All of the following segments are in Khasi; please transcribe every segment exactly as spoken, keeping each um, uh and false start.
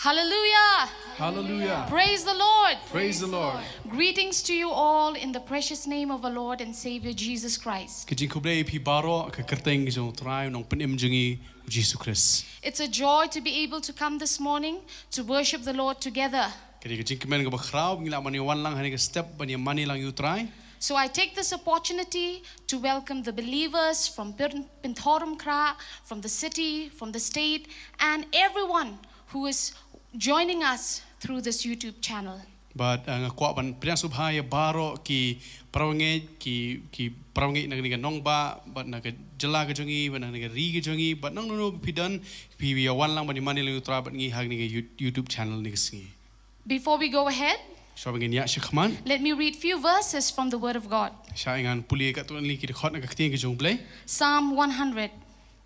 Hallelujah. Hallelujah. Praise the Lord. Praise the Lord. Greetings to you all in the precious name of our Lord and Savior Jesus Christ. Ka jingkhublei ïa phi baroh ha ka kyrteng ka jong U Trai, u Nongpynim jong ngi, U Jisu Khrist. It's a joy to be able to come this morning to worship the Lord together. Ka dei ka jingkmen kaba khraw ba ngi lah ban ïa wan lang ha kane ka step ban ïa mane lang ïa U Trai. So I take this opportunity to welcome the believers from Pyn- Pynthorumkhrah, from the city, from the state, and everyone who is joining us through this YouTube channel. Bad, uh, nga kwah ban pdiang sngewbha ïa baroh ki para bangeit, ki, ki para bangeit na kane ka nongbah, bad na ka jylla ka jong ngi, bad na kane ka ri ka jong ngi, bad nangno nangno ba phi don, phi ïa wan lang ban ïa mane lang ïa U Trai bad ngi ha kane ka You- YouTube channel kane ka sngi. Before we go ahead, Shuwa ba ngin ïaid shakhmat, let me read few verses from the Word of God. shah ngan pule katto katne ki dkhot na ka ktien ka jong U Blei. Psalm one hundred.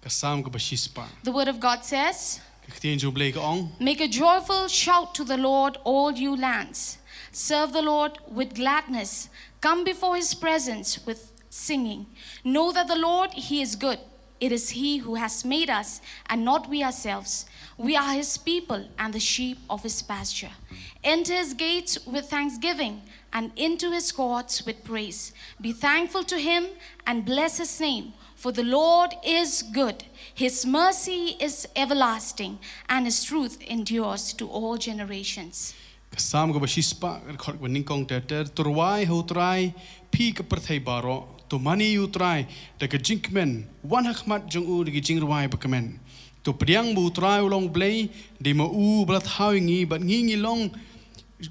Ka Salm kaba shispah. The Word of God says, Ka ktien jong U Blei ka ong. Make a joyful shout to the Lord, all you lands. Serve the Lord with gladness. Come before his presence with singing. Know that the Lord, he is good. It is he who has made us and not we ourselves. We are his people and the sheep of his pasture. Enter his gates with thanksgiving and into his courts with praise. Be thankful to him and bless his name. For the Lord is good, his mercy is everlasting, and his truth endures to all generations. Ka Salm kaba shispah, ka dkhot kaba nyngkong ter ter. To rwai ha U Trai, phi ka pyrthei baroh, to mane ïa U Trai da ka jingkmen, wan ha khmat jong u da ka jingrwai ba kmen. To pdiang ba U Trai u long Blei, dei ma u ba la thaw ïa ngi, bad ngi ngi long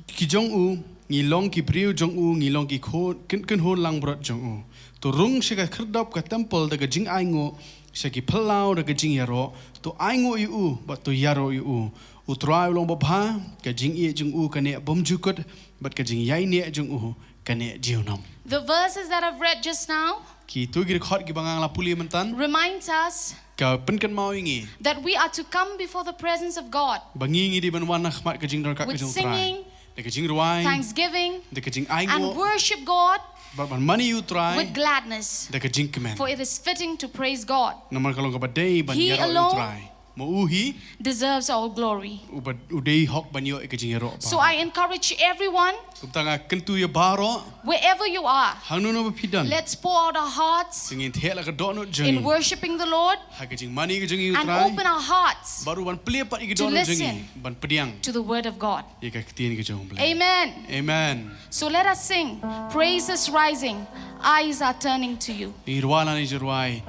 ki jong u, ngi long ki briew jong u, ngi long ki kho- kyn- kynhun langbrot jong u. To rung sha ka khyrdop ka temple da ka jingainguh, sha ki phyllaw da ka jingïaroh. To ainguh ïa u bad to ïaroh ïa u. U Trai u long babha, ka jingïeit jong u ka neh bymjukut, bad ka jingïaineh jong u ka neh junom. The verses that I've read just now Kito ki dkhot kiba nga la pule mynta reminds us ka pynkynmaw ïa ngi that we are to come before the presence of God ba ngi ngi dei ban wan ha khmat ka jingdon ka with jong U Trai singing, da ka jingrwai, thanksgiving, da ka and jingainguh, worship God bad ban mane ïa U Trai with gladness. da ka jingkmen. For it is fitting to praise God. Namar ka long kaba dei ban He ïaroh ïa U alone Trai. Ma u hi deserves all glory. u ba- u dei hok ban ïoh ïa ka jingïaroh. So I encourage everyone, Kumta nga kyntu ïa baroh, wherever you are, hangno hangno ba phi don, let's pour out our hearts ngin theh la ka dohnud jong in ngi worshiping the Lord ha ka jingmane ka jong ngi U and Trai. open our hearts Bad ruh ban plie pat ïa ka to dohnud jong ngi listen ban pdiang to the word of God. ïa ka ktien ka jong U Blei. Amen. Amen. So let us sing, Praise is rising, eyes are turning to you. Ngi rwai la ngi rwai,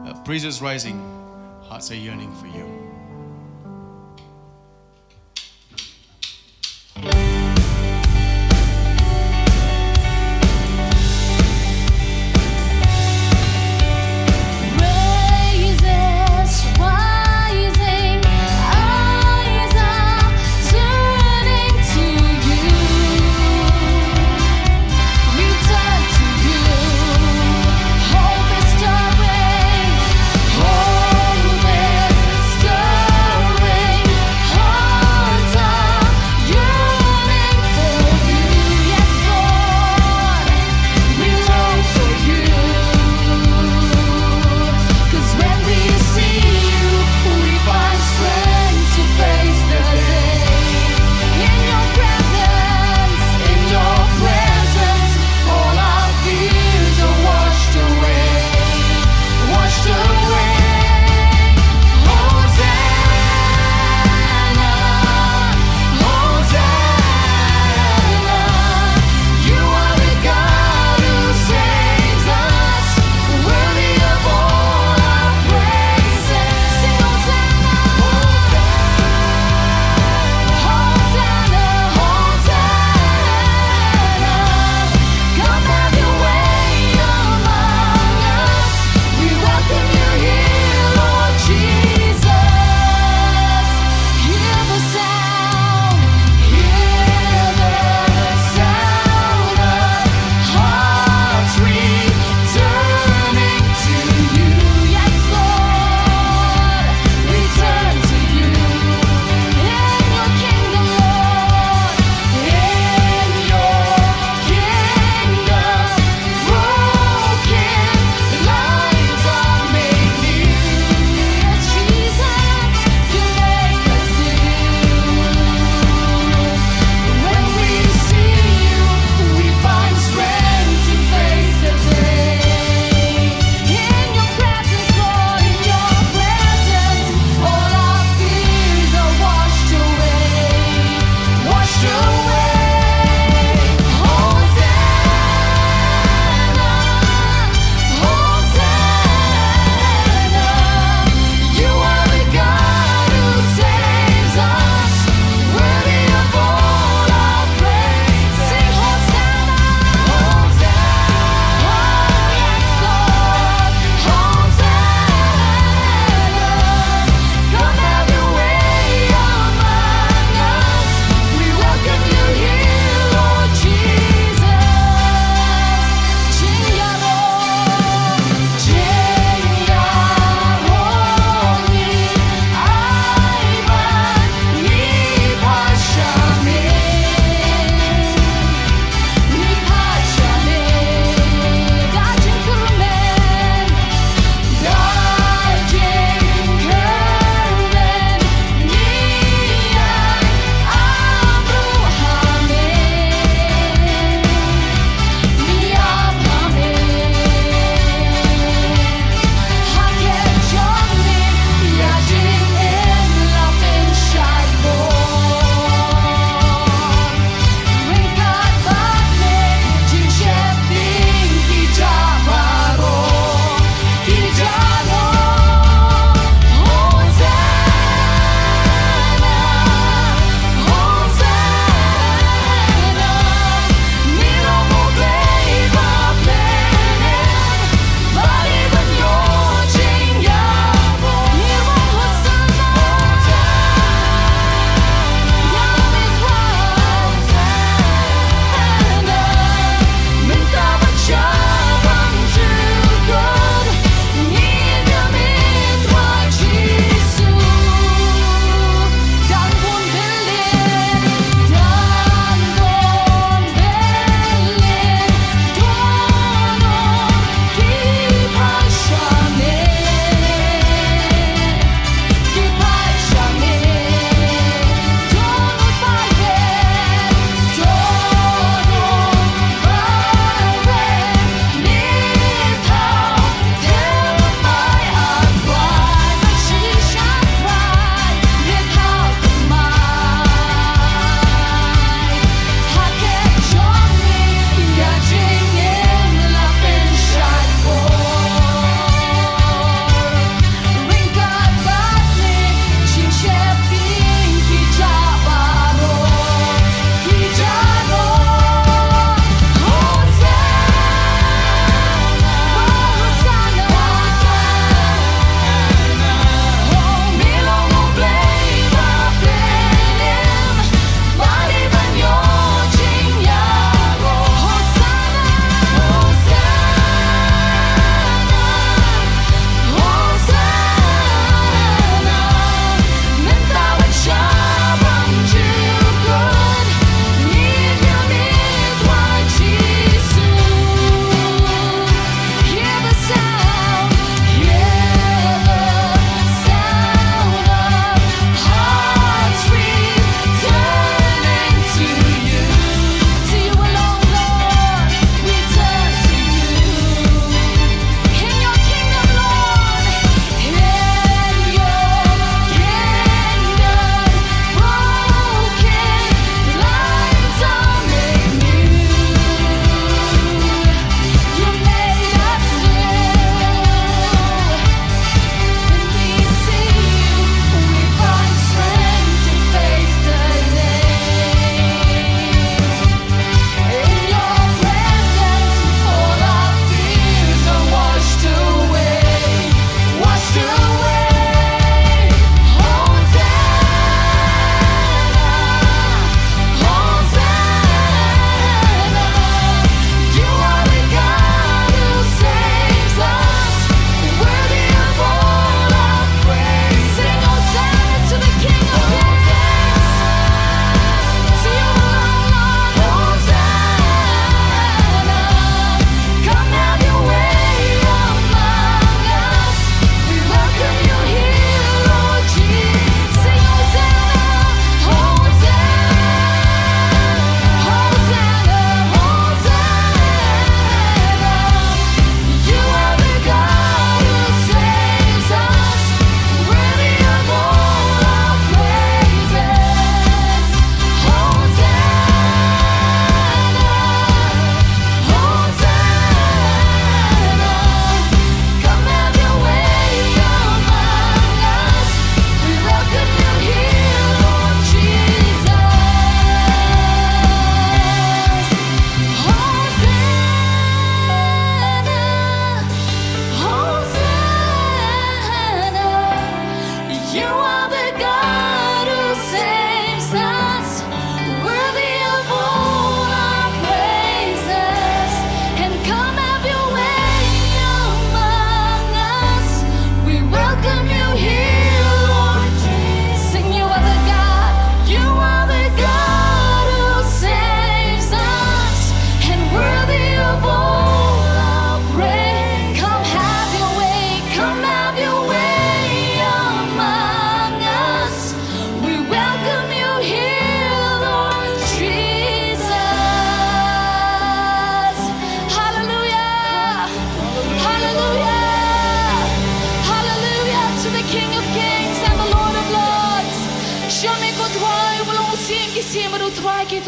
uh, Praise is rising, hearts are yearning for you. Praises rising, eyes are turning to you. We turn to you. Hope is stirring, hope is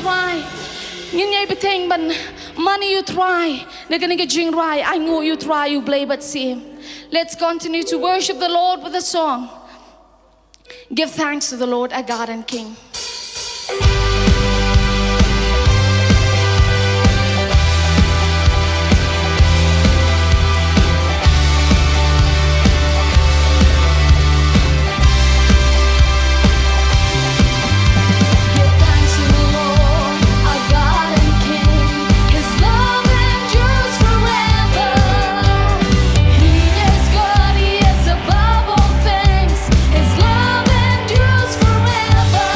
Trai. Ngin ïai bteng ban mane ïa U Trai. Na kane ka jingrwai, ai nguh ïa U Trai U Blei Batsyiem. Let's continue to worship the Lord with a song. Give thanks to the Lord, our God and King. Give thanks to the Lord, our God and King. His love endures forever. He is good, He is above all things. His love endures forever.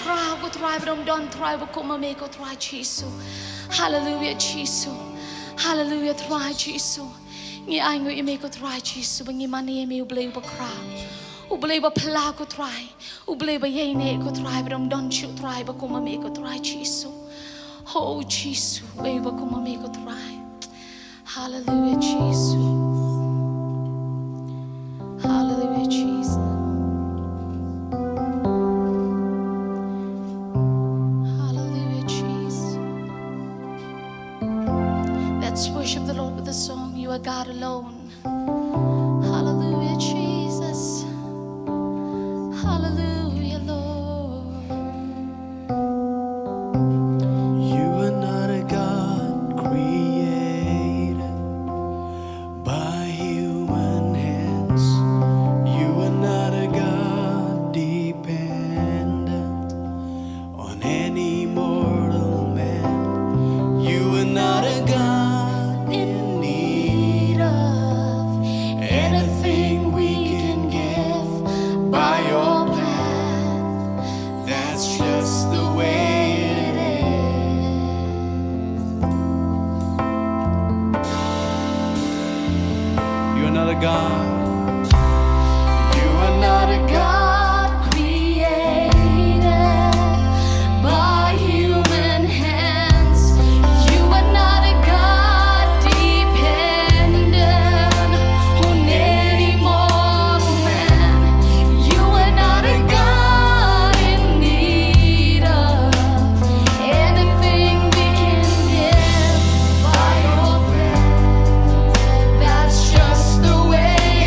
Khraw ko Trai, ba dom don Trai ba kum ma me ko Trai Jisu. Haleluia Jisu. Haleluia Trai Jisu. Ngi ainguh ïa me ko Trai Jisu ba ngi mane ïa me, U Blei uba khraw, U Blei uba phylla ko Trai, U Blei ba ïaineh ko Trai, ba dom don shuh Trai ba kum ma me ko Trai Jisu. Ho Jisu, U Blei uba kum ma me ko Trai. Haleluia Jisu. Haleluia Jisu. Haleluia Jisu. Let's worship the Lord with the song, You Are God Alone. Haleluia Jisu. Haleluia Lord. You are not a God created by human hands. You are not a God dependent on any mortal man. You are not a God in need of anything we can give by your plan. That's just the way it is. You are not a God. You are not a God created by human hands. You are not a God dependent on any mortal man. You are not a God in need of anything we can give by your plan. That's just the way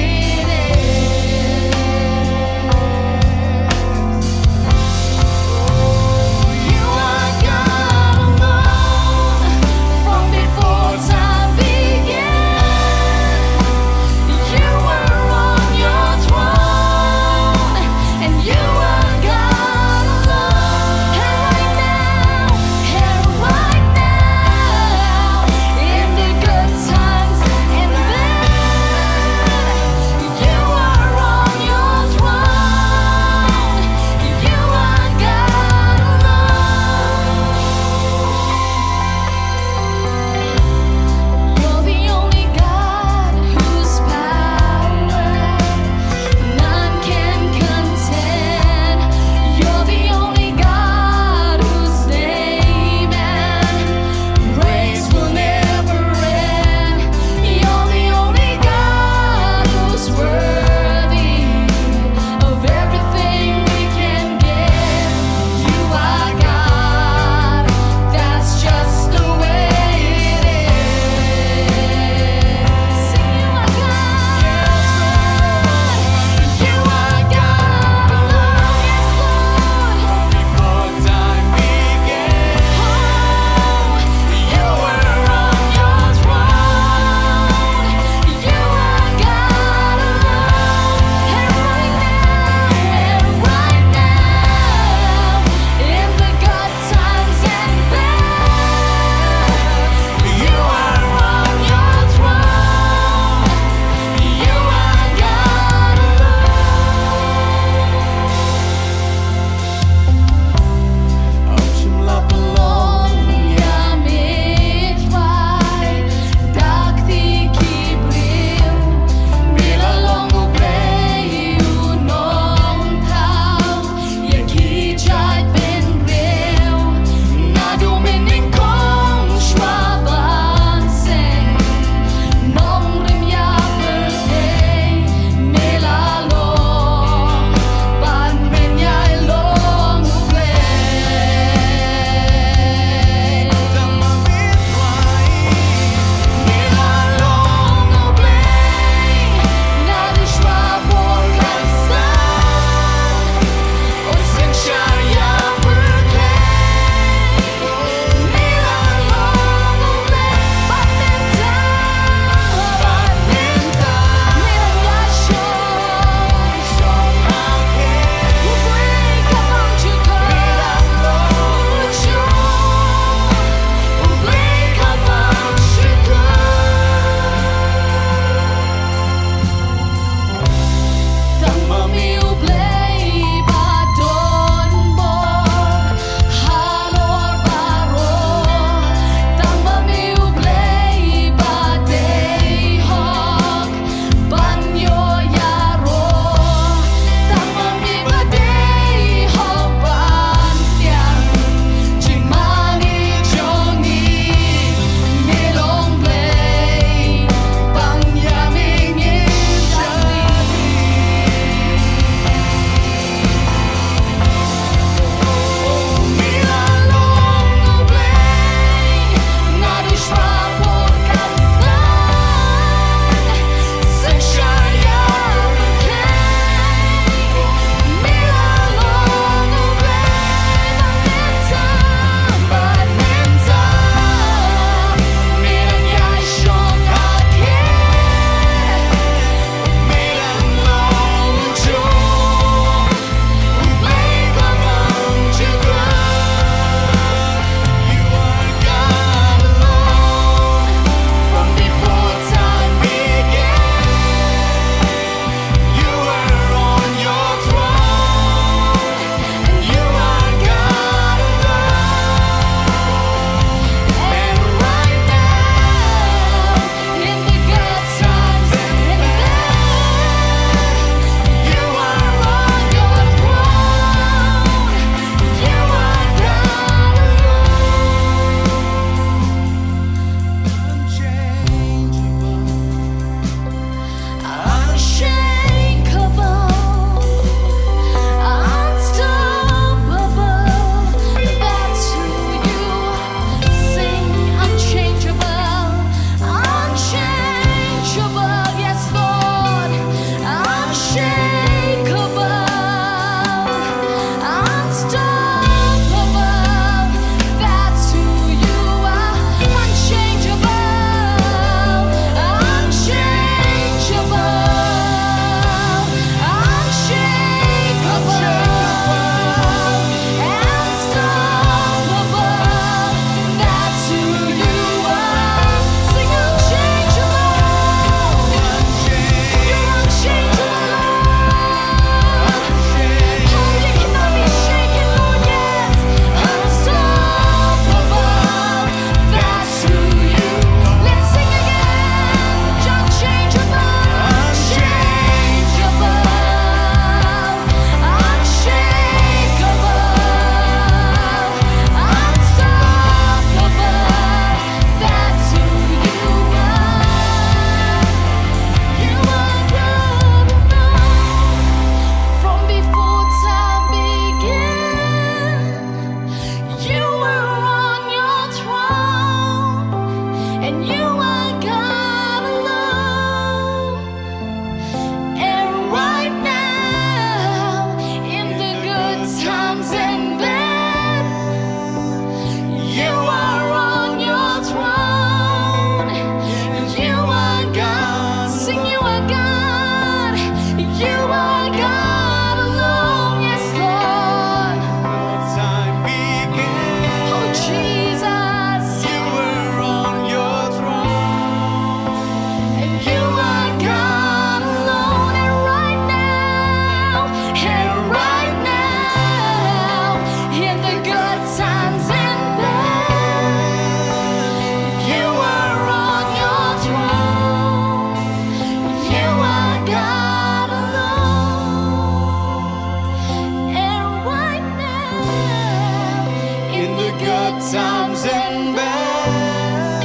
Times in bed,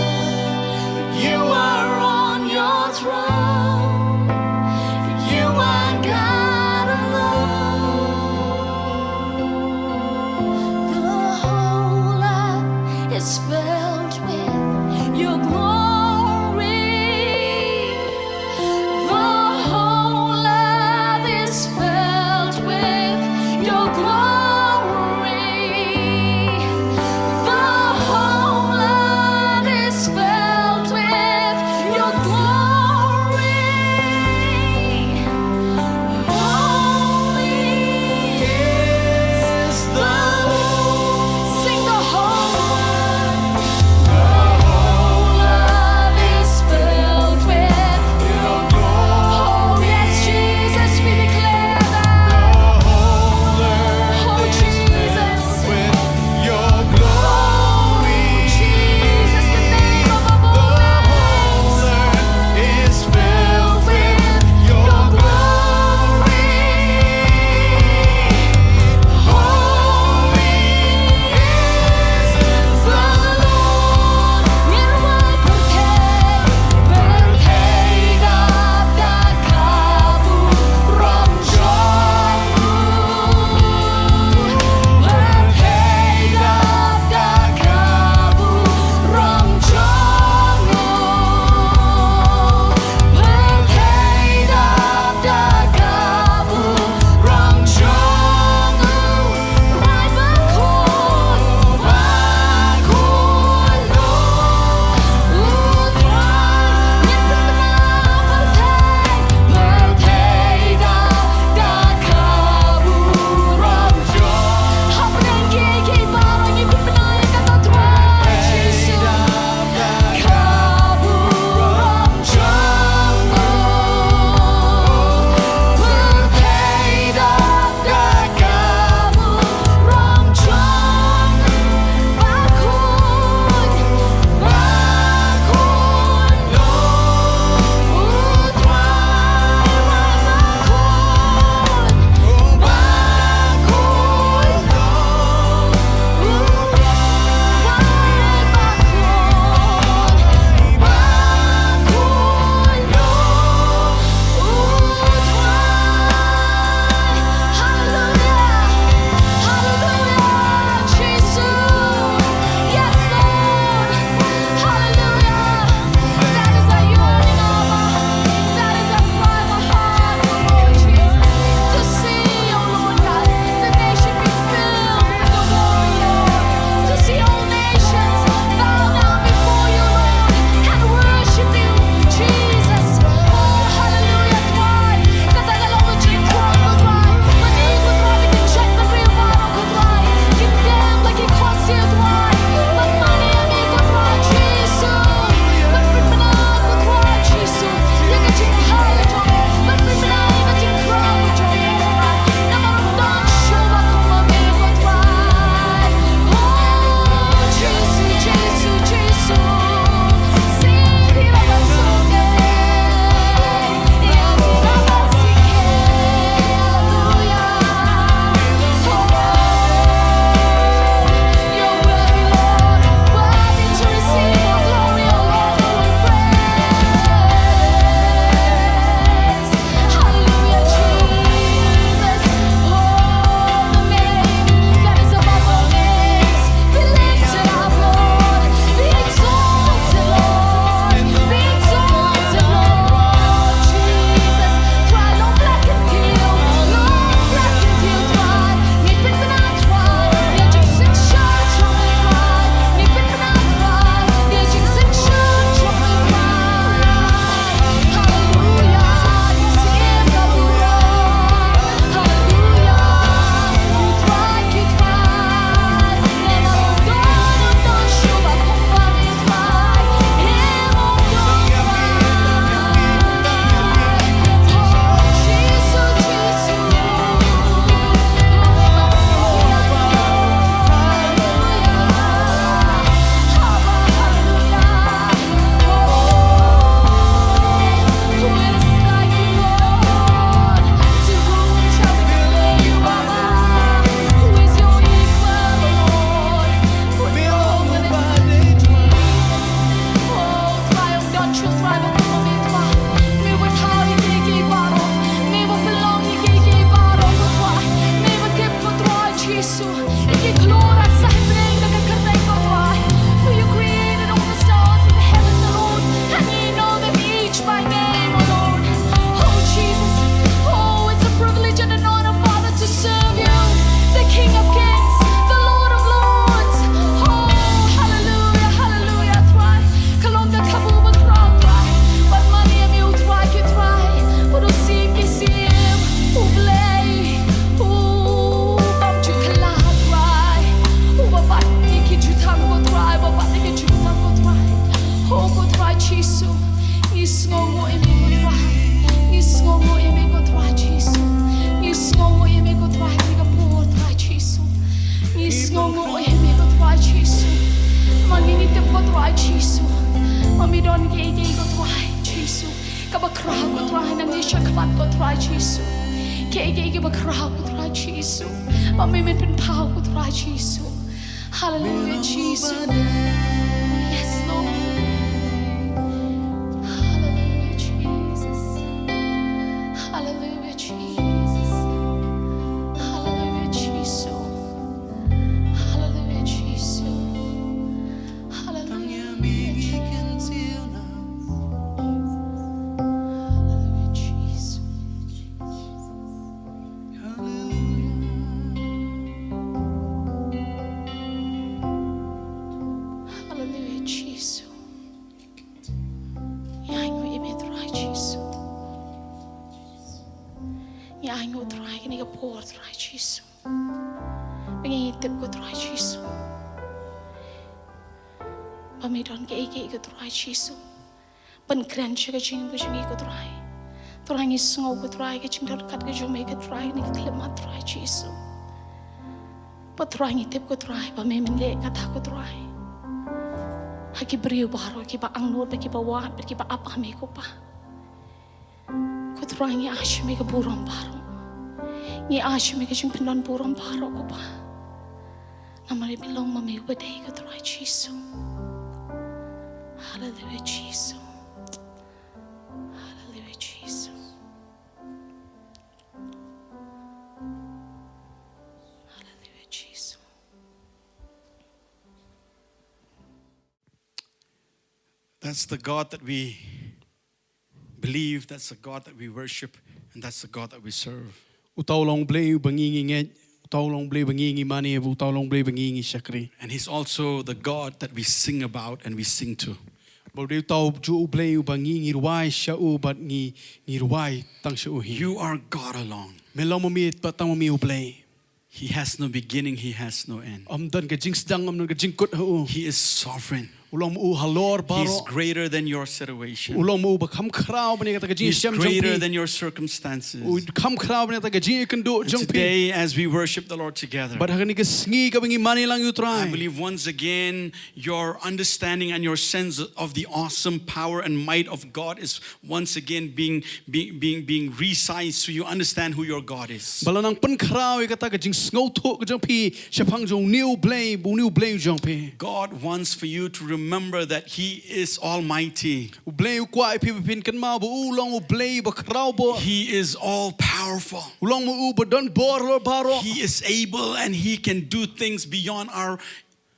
you are on your throne. You are God alone. The whole earth is filled with your glory. The whole earth is filled with your glory. The whole Ïa me ko Trai Jisu. Ma ngi ngi tip ko Trai Jisu. Ma me don kiei kiei ko Trai Jisu. Kaba khraw ko Trai, nang ïa shakhmat ko Trai Jisu. Kiei kiei kiba khraw ko Trai Jisu. Ma me men pynpaw ko Trai Jisu. Hallelujah, Jisu. Yes, Lord. Hallelujah, Jesus. Hallelujah, Jesus. Hallelujah, Jisu. Hallelujah, Jisu. Hallelujah, Jisu. Hallelujah, Jisu. Hallelujah, Jisu. Ngi ainguh ïa me Trai Jisu. Ngi ainguh Trai kane ka por Trai Jisu. Ba ngi tip ko Trai Jisu. Ba me don kiei kiei ko Trai Jisu. Ban kren sha ka jingim ka jong ngi ko Trai. Trai ngi sngew ko Trai ka jingdonkam ka jong me ko Trai kane ka khyllipmat Trai Jisu. Ba Trai ngi tip ko Trai ba me men leh kata ko Trai. Ha ki briew baroh kiba angnud bad kiba wad bad kiba ap ha me ko Pa. Ko Trai ngi ai sha me ka burom baroh. Ngi ai sha me ka jingpyndon burom baroh ko Pa. Namar me long ma me uba dei ko Trai Jisu. Hallelujah Jisu. Hallelujah Jisu. Hallelujah Jisu. That's the God that we believe, that's the God that we worship, and that's the God that we serve. Uta u long Blei uba ngi ngi ngeit, uta u long Blei uba ngi ngi mane, uta u long Blei uba ngi ngi shakri. And he's also the God that we sing about and we sing to. Ba u dei uta u juh u Blei uba ngi ngi rwai sha u bad ngi ngi rwai tang sha u hi. You are God alone. Me long ma me bad tang ma me u Blei. He has no beginning, he has no end. Ym don ka jingsdang, ym don ka jingkut ha u. He is sovereign. U long ma u halor baroh. He is greater than your situation. U long ma u ba kham khraw ban ïa kata ka jingshem jong phi. He is greater than your circumstances. U kham khraw ban ïa kata ka jingïakynduh jong phi. And today, as we worship the Lord together, bad ha kane ka sngi kaba ngi mane lang ïa u Trai, I believe once again your understanding and your sense of the awesome power and might of God is once again being, being, being, being resized so you understand who your God is. Ba la nang pynkhraw ïa kata ka jingsngewthuh ka jong phi shaphang jong une u Blei, une u Blei u jong phi. God wants for you to remember that he is almighty. U Blei u kwah ïa phi ba phin kynmaw ba u long u Blei ba khraw bor. He is all powerful. U long ma u ba don bor halor baroh. He is able and he can do things beyond our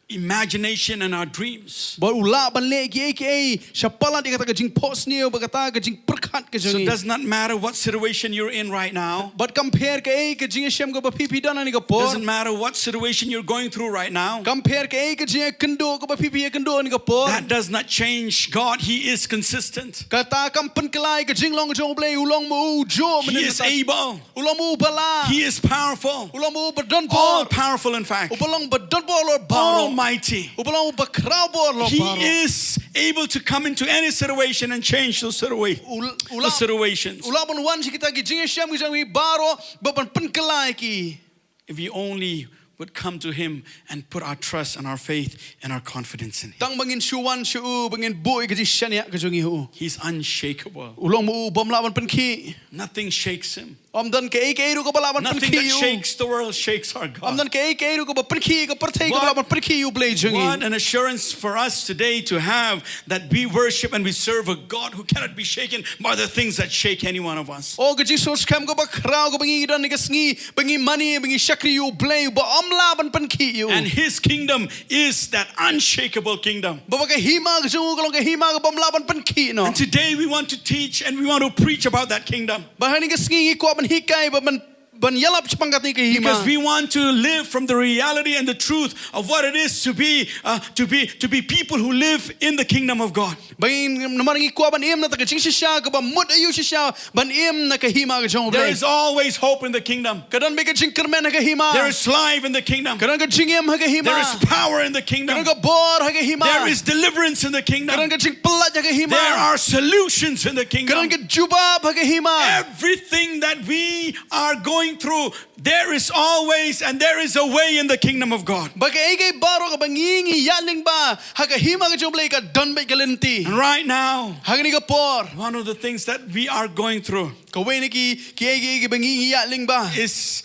imagination and our dreams. Ba u lah ban leh kiei kiei shapalat ïa kata ka jingphohsniew bad kata ka jingpyrkhat ka jong ngi. So it does not matter what situation you're in right now. Bad kam pher kaei ka jingïashem kaba phi phi don ha kane ka por. Doesn't matter what situation you're going through right now. Kam pher kaei ka jingïakynduh kaba phi phi ïakynduh ha kane ka por. That does not change God. He is consistent. Kata kam pynkylla ïa ka jinglong jong u Blei, u long ma u juh mynhynnin. He is able. U long ma u ba lah. He is powerful. U long ma u ba don bor. All powerful, in fact. U ba long ba don bor halor baroh. Almighty. U ba long u ba khraw bor halor baroh. He is able to come into any situation and change those situa-, u, u lah, those situations. U lah ban wan sha kita ki jingïashem ki jong ngi baroh ba ban pynkylla ïa ki. If we only would come to him and put our trust and our faith and our confidence in him. Tang ba ngin shu wan sha u, ba ngin buh ïa ka jingshaniah ka jong ngi ha u. He's unshakable. U long ma u bym lah ban pynkhih. Nothing shakes him. Ym don kaei kaei ruh kaba lah ban pynkhih u. Nothing that shakes the world shakes our God. Ym don kaei kaei ruh kaba pynkhih ka pyrthei kaba lah ban pynkhih ïa u Blei jong ngi. What an assurance for us today to have that we worship and we serve a God who cannot be shaken by the things that shake any one of us. O ka jingsngewskhem kaba khraw kaba ngi don ha kane ka sngi, ba ngi mane, ba ngi shakri ïa u Blei uba ym lah ban pynkhih ïa u. And his kingdom is that unshakable kingdom. Ba, ba ka hima ka jong u ka long ka hima kaba ym lah ban pynkhih noh. And today we want to teach and we want to preach about that kingdom. Ba ha kane ka sngi ngi kwah ban hikai, ba ban, ban ïalap shaphang kata ka hima. Because we want to live from the reality and the truth of what it is to be, uh, to be, to be people who live in the kingdom of God. Ba ngi, namar ngi kwah ban im na kata ka jingshisha kaba mut aïu shisha ban im na ka hima ka jong u Blei. There is always hope in the kingdom. Ka don beit ka jingkyrmen ha ka hima. There is life in the kingdom. Ka don ka jingim ha ka hima. There is power in the kingdom. Ka don ka bor ha ka hima. There is deliverance in the kingdom. Ka don ka jingpynlait ha ka hima. There are solutions in the kingdom. Ka don ka jubab ha ka hima. Everything that we are going through, there is always and there is a way in the kingdom of God. Ba kaei kaei baroh kaba ngi ngi ïaid lyngba ha ka hima ka jong U Blei ka don beit ka lynti. And right now, ha kane ka por, one of the things that we are going through, kawei na ki, kiei kiei kiba ngi ngi ïaid lyngba, is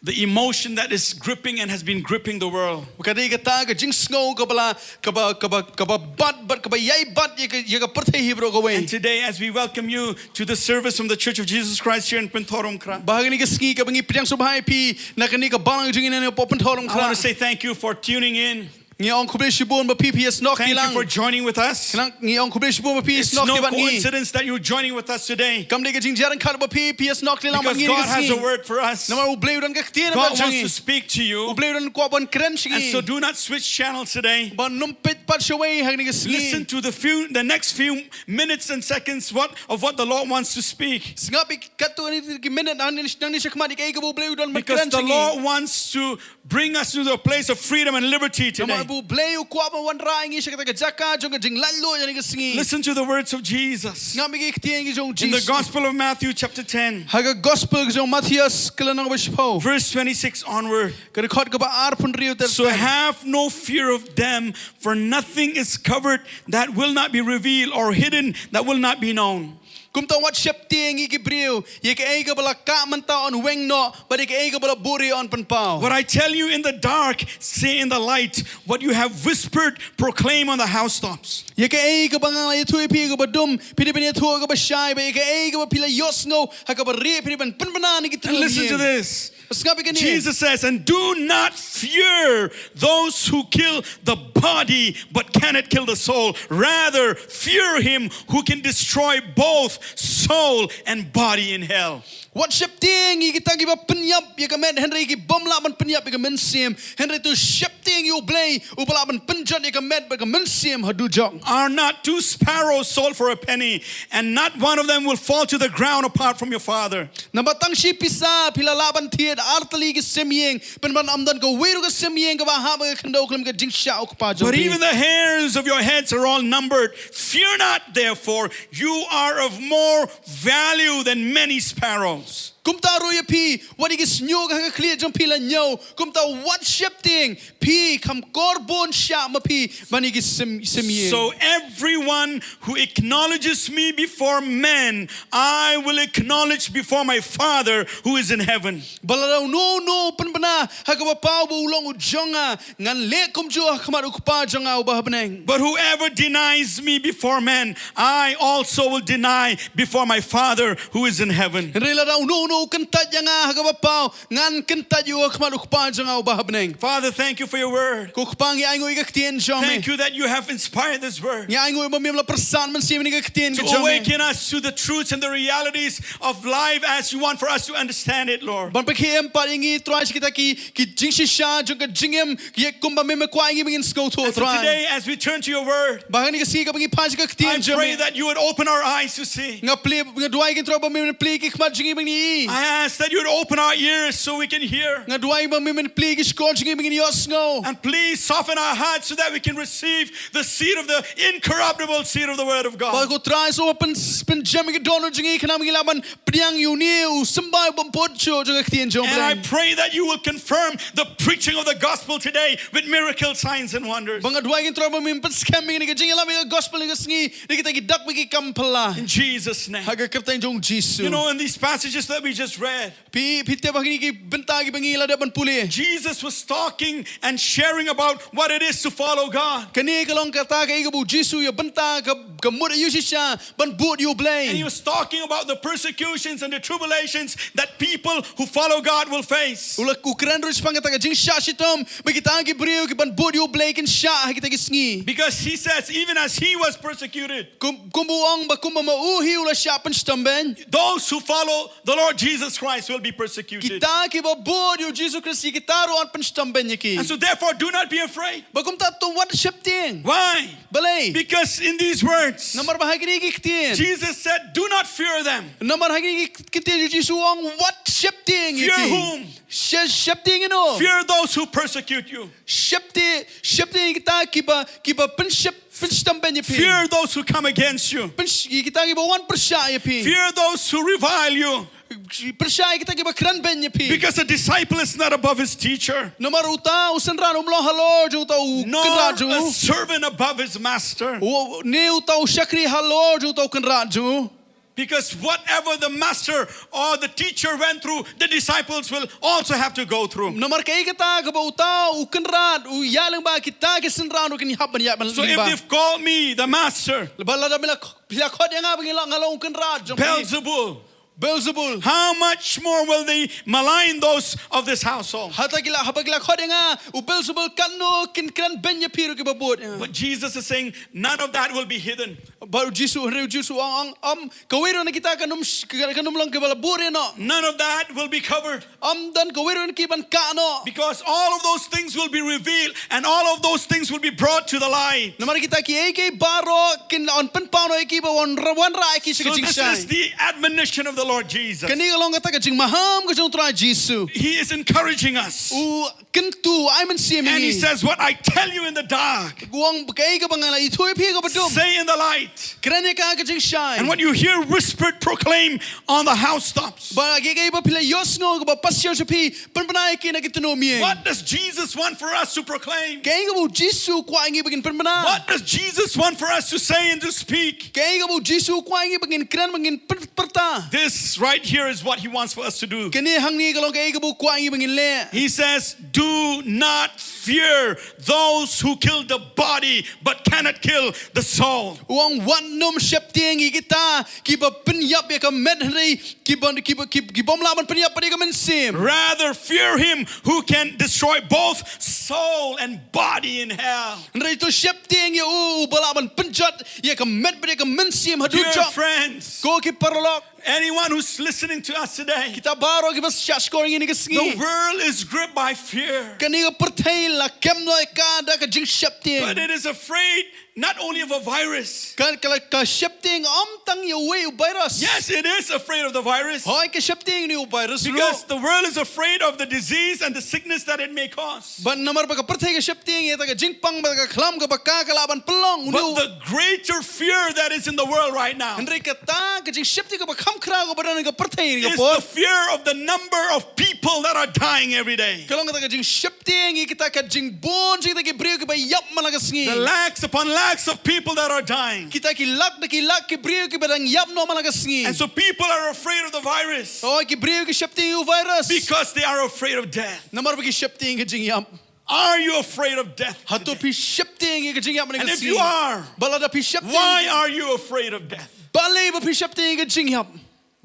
the emotion that is gripping and has been gripping the world. Ka dei kata ka jingsngew kaba la, kaba, kaba, kaba bat, bat, kaba ïai bat ïa ka, ïa ka pyrthei hi baroh kawei. And today, as we welcome you to the service from the Church of Jesus Christ here in Pynthorom Krah, ba ha kane ka sngi kaba ngi pdiang sngewbha ïa phi na kane ka balang jong ngi na Pynthorom Krah, I want to say thank you for tuning in. Ngi ong khublei shibun ba phi phi ïa snoh kti lang. Thank you for joining with us. Ngi ong khublei shibun ba phi ïa snoh kti bad ngi. It's no coincidence that you're joining with us today. Kam dei ka jingjarang khat ba phi phi ïa snoh kti lang bad ngi. Because God has a word for us. Namar U Blei u don ka ktien bad jong ngi. God wants to speak to you. U Blei u don kwah ban kren sha ngi. And so do not switch channels today. Ba nym peit pat shawei ha kane ka sngi. Listen to the few, the next few minutes and seconds what, of what the Lord wants to speak. Sngap ïa katto katne ki minit nangne shakhmat ïa kaei kaba U Blei u don ban kren sha ngi. Because the Lord wants to bring us to the place of freedom and liberty today. Namar ba U Blei u kwah ban wanrah ïa ngi sha kata ka jaka jong ka jinglaitluid ha kane ka sngi. Listen to the words of Jesus. Sngap ïa ki ktien ki jong U Jisu. In the Gospel of Matthew chapter ten. Ha ka Gospel jong u Mathaios ka lynnong ba shiphew. Verse twenty-six onward. Ka dkhot kaba arphew hynriew ter ter. So have no fear of them, for nothing is covered that will not be revealed, or hidden that will not be known. Kumta wat sheptieng ïa ki briew ïa kaei kaba la kah mynta yn weng noh bad ïa kaei kaba la buhrieh yn pynpaw. What I tell you in the dark, say in the light. What you have whispered, proclaim on the housetops. Ïa kaei kaba nga la ïathuh ïa phi kaba dum phi dei ban ïathuh ha kaba shai, bad ïa kaei kaba phi la ïohsngew ha kaba rieh phi dei ban pynbna na ki tnga. And listen to this. Sngap ïa kane. Jesus says, and do not fear those who kill the body but cannot kill the soul. Rather, fear him who can destroy both soul and body in hell. Wat sheptieng ïa kita kiba pynïap ïa ka met hynrei ki bym lah ban pynïap ïa ka mynsiem, hynrei to sheptieng ïa U Blei uba lah ban pynjot ïa ka met bad ka mynsiem ha dujok. Are not two sparrows sold for a penny, and not one of them will fall to the ground apart from your Father? Namar tang shi pisa phi la lah ban thied ar tylli ki symieng, pynban ym don kawei ruh ka symieng kaba hap ha ka khyndew khlem ka jingshah U Kpa jong phi. But even the hairs of your heads are all numbered. Fear not, therefore, you are of more value than many sparrows. Kumta ruh ïa phi, wat ïa ki shñiuh ha ka khlieh jong phi la ñiew, kumta wat sheptieng, phi kham kor bun shah ma phi ban ïa ki sim, symieng. So everyone who acknowledges me before men, I will acknowledge before my Father who is in heaven. Ba lada uno uno u pynbna ha ka Bapa uba u long u jong nga, ngan leh kumjuh ha khmat U Kpa jong nga uba ha bneng. But whoever denies me before men, I also will deny before my Father who is in heaven. Hynrei lada uno uno u kyntait ïa nga ha ka Bapa, ngan kyntait ïa u ha khmat U Kpa jong nga uba ha bneng. Father, thank you for your word. Ko Kpa, ngi ainguh ïa ka ktien jong me. Thank you that you have inspired this word. Ngi ainguh ba me la pyrshang mynsiem ïa ka ktien ka jong me. To awaken us to the truths and the realities of life as you want for us to understand it, Lord. Ban pynkhie em pat ïa ngi Trai sha kita ki, ki jingshisha jong ka jingim, ïa kumba me me kwah ïa ngi ba ngin sngewthuh Trai. And so today, as we turn to your word, ba ha kane ka sngi kaba ngi phai sha ka ktien jong me, I pray that you would open our eyes to see. Nga plie, nga duwai ïa ngi Trai ba me plie ki khmat jong ngi ba ngin ïohi. I ask that you would open our ears so we can hear. Nga duwai ba me plie ki shkor jong ngi ba ngin ïohsngew. And please soften our hearts so that we can receive the seed of the incorruptible seed of the word of God. Ba ko Trai sngewbha pyn, pynjem ïa ka dohnud jong ngi khnang ba ngin lah ban pdiang ïa une u symbai u bym put shuh jong ka ktien jong U Blei. And I pray that you will confirm the preaching of the gospel today with miracles, signs, and wonders. Ba nga duwai ïa ngi Trai ba me pynskhem ïa ngi ka jingïalam ïa ka gospel ïa ka sngi da kita ki dak bad ki kam phylla. In Jesus' name. Ha ka kyrteng jong U Jisu. You know, in these passages that we just read, phi, phi tip ha kine ki bynta kiba ngi la dep ban pule. Jesus was talking and sharing about what it is to follow God. Kane ka long kata kaei kaba U Jisu u ïa bynta ka, ka mut aïu shisha ban bud ïa U Blei. And he was talking about the persecutions and the tribulations that people who follow God will face. U la, u kren ruh shaphang kata ka jingshah shitom ba kita ki briew kiban bud ïa U Blei kin shah ha kita ki sngi. Because he says, even as he was persecuted, kum, kumba u ong ba kumba ma u hi u la shah pynshitom beiñ, those who follow the Lord Jesus Christ will be persecuted. Kita kiba bud ïa U Jisu Khrist, ïa kita ruh yn pynshitom beiñ ïa ki. And so therefore do not be afraid. Ba kumta to wat sheptieng. Why? Balei? Because in these words, namar ba ha kine ki ktien, Jesus said, do not fear them. Namar ha kine ki ktien U Jisu u ong wat sheptieng ïa ki. Fear whom? She-, sheptieng ïano? Fear those who persecute you. Sheptieng, sheptieng ïa kita kiba, kiba pynshep, pynshitom beiñ ïa phi. Fear those who come against you. Pynsh-, ïa kita kiba wan pyrshah ïa phi. Fear those who revile you. Pyrshah ïa kita kiba kren beiñ ïa phi. Because a disciple is not above his teacher, Namar uta u synran um long halor jong uta u nor kynrad jong a u. servant above his master. U, ne uta u shakri halor jong uta u kynrad jong u. Because whatever the master or the teacher went through, the disciples will also have to go through. Namar kaei kata kaba uta u kynrad u ïaid lyngba, kita ki synran ruh kin hap ban ïaid ban lyngba. So if they've called me the master, Ba lada phi la, phi la khot ïa nga ba nga long, nga long u kynrad jong phi. Beelzebul. Beelzebul. How much more will they malign those of this household? Hata ki la, haba ki la khot ïa nga u Beelzebul, katno kin kren beiñ ïa phi ruh kiba bud ïa nga. But Jesus is saying, none of that will be hidden. Bad u Jisu, hynrei u Jisu u ong, ong, ym, kawei ruh na kita kan ym sh-, kan ym long kiba la buhrieh noh. None of that will be covered. Ym don kawei ruh na ki ban kah noh. Because all of those things will be revealed and all of those things will be brought to the light. Namar kita kiei kiei baroh kin ym pynpaw noh ïa ki, ba wan ra-, wanrah ïa ki sha ka jingshai. So this is the admonition of the Lord Jesus. Kane ka long kata ka jingmaham ka jong u Trai Jisu. He is encouraging us. U kyntu, ai mynsiem ïa ngi. And he says, what I tell you in the dark, U ong, kaei kaba nga la ïathuh ïa phi ha kaba dum, say in the light. Kren ïa ka ha ka jingshai. And what you hear whispered, proclaim on the housetops. Bad kaei kaei ba phi la ïohsngew kaba pasiaw sha phi, pynbna ïa ki na ki tnum ïing. What does Jesus want for us to proclaim? Kaei kaba u Jisu u kwah ïa ngi ba ngin pynbna? What does Jesus want for us to say and to speak? Kaei kaba u Jisu u kwah ïa ngi ba ngin kren, ba ngin pyn-, pyrta? This right here is what he wants for us to do. Kane hangne ka long kaei kaba u kwah ïa ngi ba ngin leh. He says, do not fear those who kill the body but cannot kill the soul. U ong, wat nym sheptieng ïa kita kiba pynïap ïa ka met, hynrei kiba, kiba, kiba, kibym lah ban pynïap pat ïa ka mynsiem. Rather, fear him who can destroy both soul and body in hell. Hynrei to sheptieng ïa u, uba lah ban pynjot ïa ka met bad ïa ka mynsiem haduh jong. Dear friends, Ko ki paralok, anyone who's listening to us today, kita baroh kiba shah shkor ïa ngi ha kane ka sngi, the world is gripped by fear. Kane ka pyrthei la kem noh ïa ka da ka jingsheptieng. But it is afraid not only of a virus. Ka, ka, ka sheptieng ym tang ïa uwei u virus. Yes, it is afraid of the virus. Hooid, ka sheptieng ïa u virus ruh. Because the world is afraid of the disease and the sickness that it may cause. Bad namar ba ka pyrthei ka sheptieng ïa kata ka jingpang bad ka khlam kaba ka, ka lah ban pynlong. But the greater fear that is in the world right now, hynrei kata ka jingsheptieng kaba kham khraw kaba don ha ka pyrthei kane ka por, is the fear of the number of people that are dying every day. Ka long kata ka jingsheptieng ïa kita ka jingbun jong kita ki briew kiba ïap man la ka sngi. The lakhs upon lakhs of people that are dying. Kita ki lak da ki lak ki briew kiba dang ïap noh man la ka sngi. And so people are afraid of the virus. Oh, ki briew ki sheptieng ïa u virus. Because they are afraid of death. Namar ba ki sheptieng ïa ka jingïap. Are you afraid of death today? Hato phi sheptieng ïa ka jingïap ha kane ka sngi? And if you are, bad lada phi sheptieng, why are you afraid of death? Balei ba phi sheptieng ïa ka jingïap?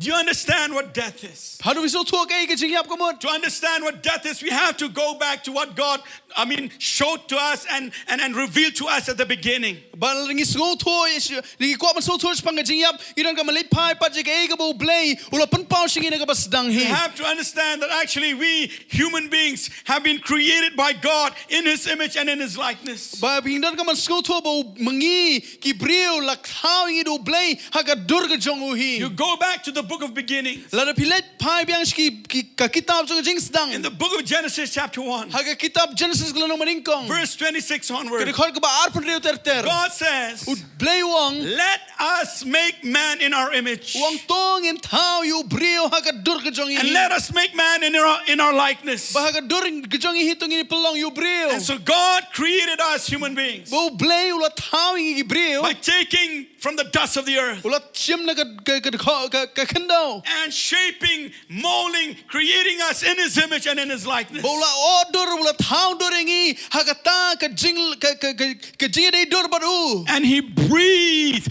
Do you understand what death is? Hato phi sngewthuh kaei ka jingïap ka mut? To understand what death is, we have to go back to what God, I mean, showed to us and, and, and revealed to us at the beginning. Ba lada ngi sngewthuh, ngi kwah ban sngewthuh shaphang ka jingïap, ngi donkam ban leit phai pat sha kaei kaba U Blei u la pynpaw sha ngi na kaba sdang hi. We have to understand that actually we human beings have been created by God in his image and in his likeness. Ba ngi donkam ban sngewthuh ba u, ma ngi ki briew la thaw ïa ngi da U Blei ha ka dur ka jong u hi. You go back to the book of Beginnings. Lada phi leit phai biang sha ki, ki, ka kitab jong ka Jingsdang. In the book of Genesis chapter one, ha ka kitab Genesis ka lynnong banyngkong, verse twenty-six onward, ka dkhot kaba arphew hynriew ter ter. God says, U Blei u ong, let us make man in our image. U ong to ngin thaw ïa u briew ha ka dur ka jong ngi hi. And let us make man in our, in our likeness. Ba ha ka dur ka jong ngi hi to ngin pynlong ïa u briew. And so God created us human beings. Ba U Blei u la thaw ïa ngi ki briew. By taking from the dust of the earth. U la shim na ka, ka, ka, ka, ka khyndew. And shaping, molding, creating us in his image and in his likeness. Ba u la order, u la thaw dur ïa ngi ha kata ka jing, ka, ka, ka, ka jingïadei dur bad u. And he breathed,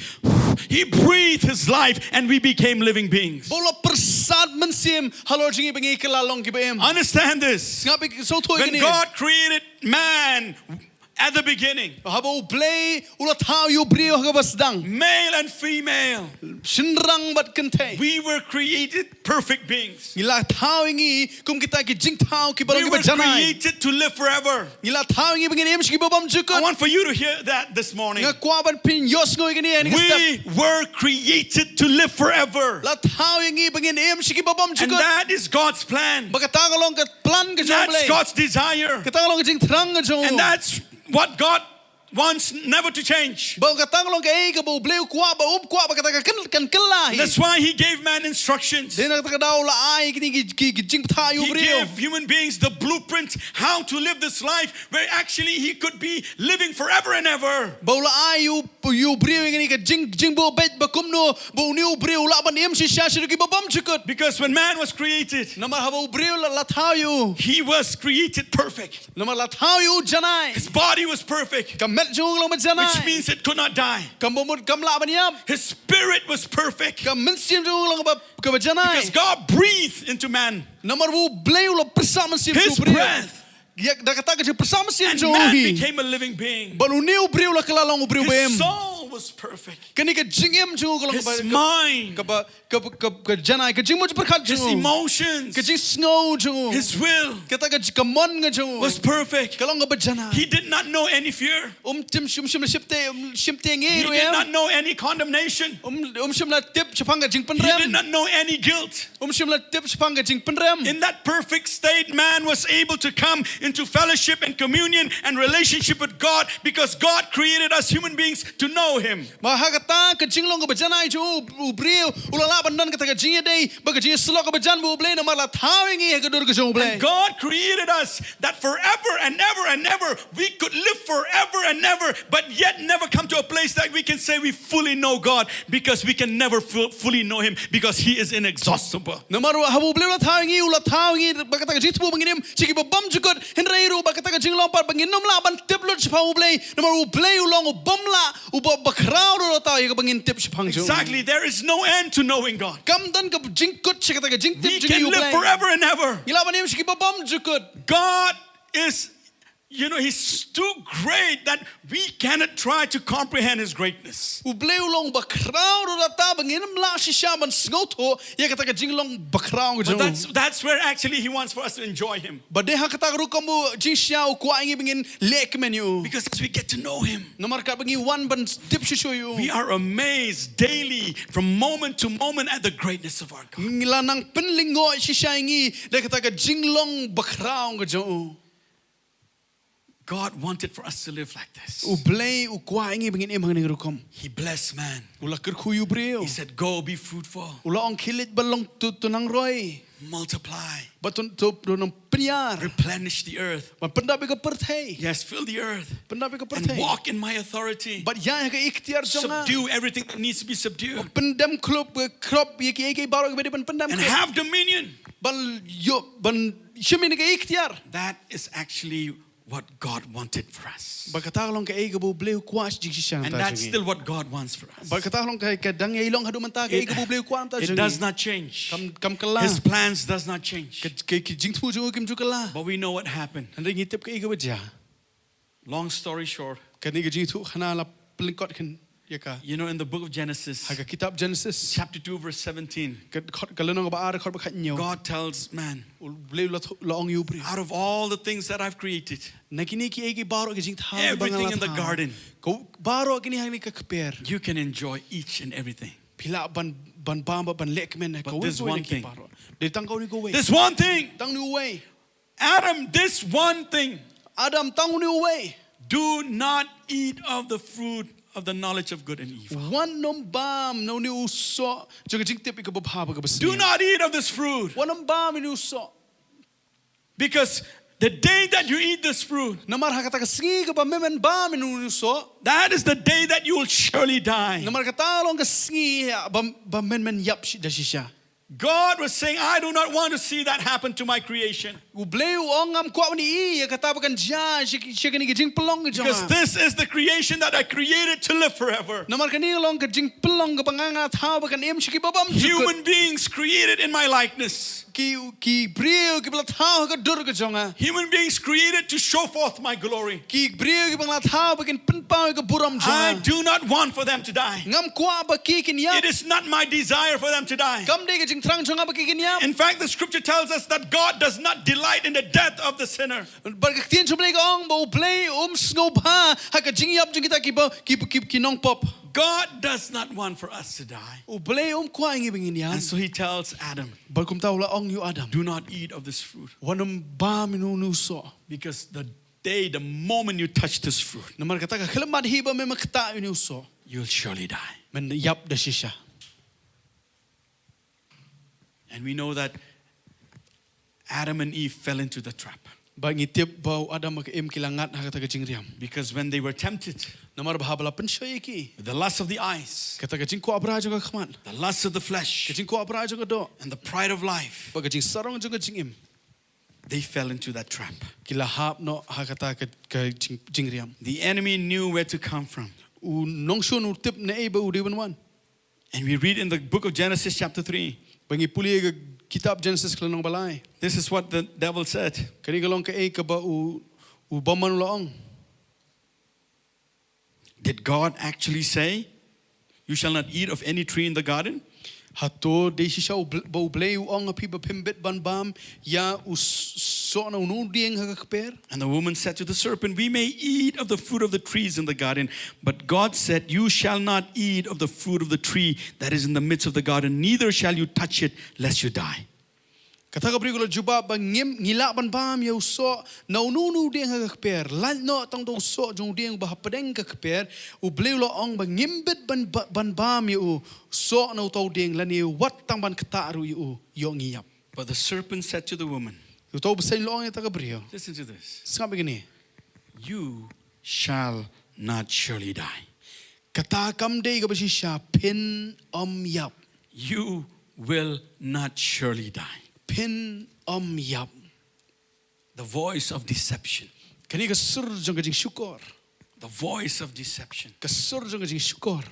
he breathed his life and we became living beings. Ba u la pyrsad mynsiem halor jong ngi ba ngi kylla long kiba im. Understand this. Sngap ïa ka, sngewthuh ïa kane. When God created man, at the beginning, haba U Blei u la thaw ïa u briew ha kaba sdang, male and female, shynrang bad kynthei, we were created perfect beings. Ngi la thaw ïa ngi kum kita ki jingthaw kiba long kiba janai. We were created to live forever. Ngi la thaw ïa ngi ba ngin im sha kiba bymjukut. I want for you to hear that this morning. Nga kwah ban phin ïohsngew ïa kane ha kane ka step. We were created to live forever. La thaw ïa ngi ba ngin im sha kiba bymjukut. And that is God's plan. Ba kata ka long ka plan ka jong U Blei. That's God's desire. Kata ka long ka jingthrang ka jong u. And that's what God wants never to change. Ba kata ka long kaei kaba U Blei u kwah, ba um kwah ba kata ka kan, kan kylla hi. That's why he gave man instructions. Dei na kata ka daw u la ai kine ki, ki, ki jingpyntha ïa u briew. He gave human beings the blueprint how to live this life where actually he could be living forever and ever. Ba u la ai ïa u, ïa u briew ïa kane ka jing, jingbuh beit ba kumno ba une u briew u lah ban im shisha shaduh kiba bymjukut. Because when man was created, namar haba u briew la, la thaw ïa u, he was created perfect. Namar la thaw ïa u janai. His body was perfect, ka met jong u ka long ba janai, which means it could not die. Kaba mut kam lah ban ïap. His spirit was perfect, ka mynsiem jong u ka long ba, kaba janai. Because God breathed into man. Namar U Blei u la pyrsad mynsiem jong u briew. His breath. Ïa, da kata ka jingpyrsad mynsiem jong u hi, and man became a living being. Bad une u briew u la kylla long u briew ba im. His soul was perfect. Kane ka jingim jong u ka long ba, his mind, kaba, ka, ka, ka janai, ka jingmut jingpyrkhat jong u. His emotions. Ka jingsngew jong u. His will. Kata ka ji-, ka mon ka jong u. Was perfect. Ka long kaba janai. He did not know any fear. Um tim, um shym la sheptieng, um sheptieng ei ruh em. He did not know any condemnation. Um, um shym la tip shaphang ka jingpynrem. He did not know any guilt. Um shym la tip shaphang ka jingpynrem. In that perfect state, man was able to come into fellowship and communion and relationship with God because God created us human beings to know Him. Bad ha kata ka jinglong kaba janai jong u, u briew u la lah ban don kata ka jingïadei bad ka jingïasyllok kaba jan bad U Blei namar la thaw ïa ngi ha ka dur ka jong U Blei. And God created us that forever and ever and ever we could live forever and ever, but yet never come to a place that we can say we fully know God, because we can never fu-, fully know Him, because He is inexhaustible. Namar haba U Blei u la thaw ïa ngi, u la thaw ïa ngi bad kata ka jingthmu ba ngin im sha kiba bymjukut, hynrei ruh bad kata ka jinglong pat ba ngin ym lah ban tip lut shaphang U Blei, namar U Blei u long u bym lah, uba bakhraw ruh uta ïa kaba ngin tip shaphang jong u. Exactly. There is no end to knowing God. Kam don ka jingkut sha kata ka jingtip jong ngi ïa U Blei. We can live forever and ever. Ngi lah ban im sha kiba bymjukut. God is, you know, He's too great that we cannot try to comprehend His greatness. U Blei u long bakhraw ruh uta ba ngin ym lah shisha ban sngewthuh ïa kata ka jinglong bakhraw jong u. But that's, that's where actually He wants for us to enjoy Him. Bad dei ha kata ka rukom u jingshisha u kwah ïa ngi ba ngin leh kmen ïa u. Because as we get to know Him, namar katba ngi wan ban tip shuh shuh ïa u, we are amazed daily, from moment to moment, at the greatness of our God. Ngi la nang pynlyngngoh shisha ïa ngi da kata ka jinglong bakhraw ka jong u. God wanted for us to live like this. U Blei u kwah ïa ngi ba ngin im ha kane ka rukom. He blessed man. U la kyrkhu ïa u briew. He said, "Go, be fruitful." U la ong, "Khie leit bad long to, to nang roi." Multiply. Bad to, to, to nang pynïar. Replenish the earth. Bad pyndap ïa ka pyrthei. Yes, fill the earth. Pyndap ïa ka pyrthei. And walk in my authority. Bad ïaid ha ka iktiar jong nga. Subdue everything that needs to be subdued. Bad pyndem khlop, eh, khlop ïa kiei kiei baroh kiba dei ban pyndem khlop. And have dominion. Ban ïoh, ban shim ïa ka iktiar. That is actually what God wanted for us. Bad kata ka long kaei kaba U Blei u kwah jingshisha na ka bynta jong ngi. And that's still what God wants for us. Bad kata ka long ka, ka dang ïai long haduh mynta kaei kaba U Blei u kwah na ka bynta jong ngi. It, it does not change. Kam, kam kylla. His plans does not change. Ka, ka, ka jingthmu jong u kim ju kylla. But we know what happened. Hynrei ngi tip kaei kaba jia. Long story short, kane ka jingïathuhkhana la pynlyngkot khein ïa ka. You know, in the book of Genesis, ha ka kitab Genesis, chapter two, verse seventeen, ka, ka lynnong kaba ar, dkhot ba khathynñiew, God tells man, U Blei u la thu-, la ong ïa u briew, "Out of all the things that I've created, na kine kiei kiei baroh ki jingthaw kiba nga la thaw, everything in the garden, ka, baroh kine ha kane ka kper, you can enjoy each and everything. Phi lah ban, ban bam bad ban leh kmen ha kawei kawei na ki baroh. But there's one thing. Dei tang kawei kawei. There's one thing. Tang uwei. Adam, this one thing. Adam, tang une uwei. Do not eat of the fruit of the knowledge of good and evil." Wat nym bam na une u soh jong ka jingtip ïa kaba bha bad kaba sniew. Do not eat of this fruit. Wat nym bam ïa une u soh. Because the day that you eat this fruit, namar ha kata ka sngi kaba men men bam ïa une u soh, that is the day that you will surely die. Namar kata long ka sngi ba, ba men men ïap shi-, da shisha. God was saying, "I do not want to see that happen to my creation." U Blei u ong, ngam kwah ban ïohi ïa kata ba kan jia sha, sha kane ka jingpynlong ka jong nga. Because this is the creation that I created to live forever. Namar kane ka long ka jingpynlong kaba nga nga thaw ba kan im sha kiba bymjukut. Human beings created in my likeness. Ki, ki briew kiba la thaw ha ka dur ka jong nga. Human beings created to show forth my glory. Ki briew kiba nga la thaw ba kin pynpaw ïa ka burom jong nga. I do not want for them to die. Ngam kwah ba ki kin ïap. It is not my desire for them to die. Kam dei ka jingthrang jong nga ba ki kin ïap. In fact, the scripture tells us that God does not delight in the death of the sinner. Bad ka ktien jong U Blei ka ong ba U Blei um sngewbha ha ka jingïap jong kita kiba, ki, ki, ki nongpop. God does not want for us to die. U Blei um kwah ïa ngi ba ngin ïap. And so he tells Adam, bad kumta u la ong ïa u Adam, "Do not eat of this fruit." Wat nym bam ïa une u soh. Because the day, the moment you touch this fruit, Namar kata ka khyllipmat hi ba me me ktah ïa une u soh, you'll surely die. Men ïap da shisha. And we know that Adam and Eve fell into the trap. Ba ngi tip ba u Adam bad ka Im ki la ngat ha kata ka jingriam. Because when they were tempted, Namar ba haba la pynshoi ïa ki, with the lust of the eyes, kata ka jingkwah bra jong ka khmat, the lust of the flesh, ka jingkwah bra jong ka doh, and the pride of life, bad ka jingsarong jong ka jingim, they fell into that trap. Ki la hap noh ha kata ka, ka jing, jingriam. The enemy knew where to come from. U nongshun u tip naei ba u dei ban wan. And we read in the book of Genesis chapter three. Ba ngi pule ka kitab Genesis ka lynnong ba lai. This is what the devil said. Kane ka long kaei kaba u, u bymman u la ong. Did God actually say, "You shall not eat of any tree in the garden"? Hato dei shisha u Bl-, ba u Blei u ong ha phi ba phim bit ban bam ïa u s-, soh na uno u dieng ha ka kper? And the woman said to the serpent, "We may eat of the fruit of the trees in the garden, but God said, 'You shall not eat of the fruit of the tree that is in the midst of the garden, neither shall you touch it, lest you die.'" Kata ka briew ka la jubab ba ngim, ngi lah ban bam ïa u soh na uno uno u dieng ha ka kper. Lait noh tang da u soh jong u dieng ba hapdeng ka kper. U Blei u la ong ba ngim bit ban ba-, ban bam ïa u soh na uto u dieng lane wat tang ban ktah ruh ïa u, ïoh ngi ïap. But the serpent said to the woman, Uto u bseiñ u la ong ïa kata ka briew. Listen to this. Sngap ïa kane. "You shall not surely die." Kata kam dei kaba shisha, phin ym ïap. "You will not surely die." Phin ym ïap. The voice of deception. Kane ka sur jong ka jingshukor. The voice of deception. Ka sur jong ka jingshukor.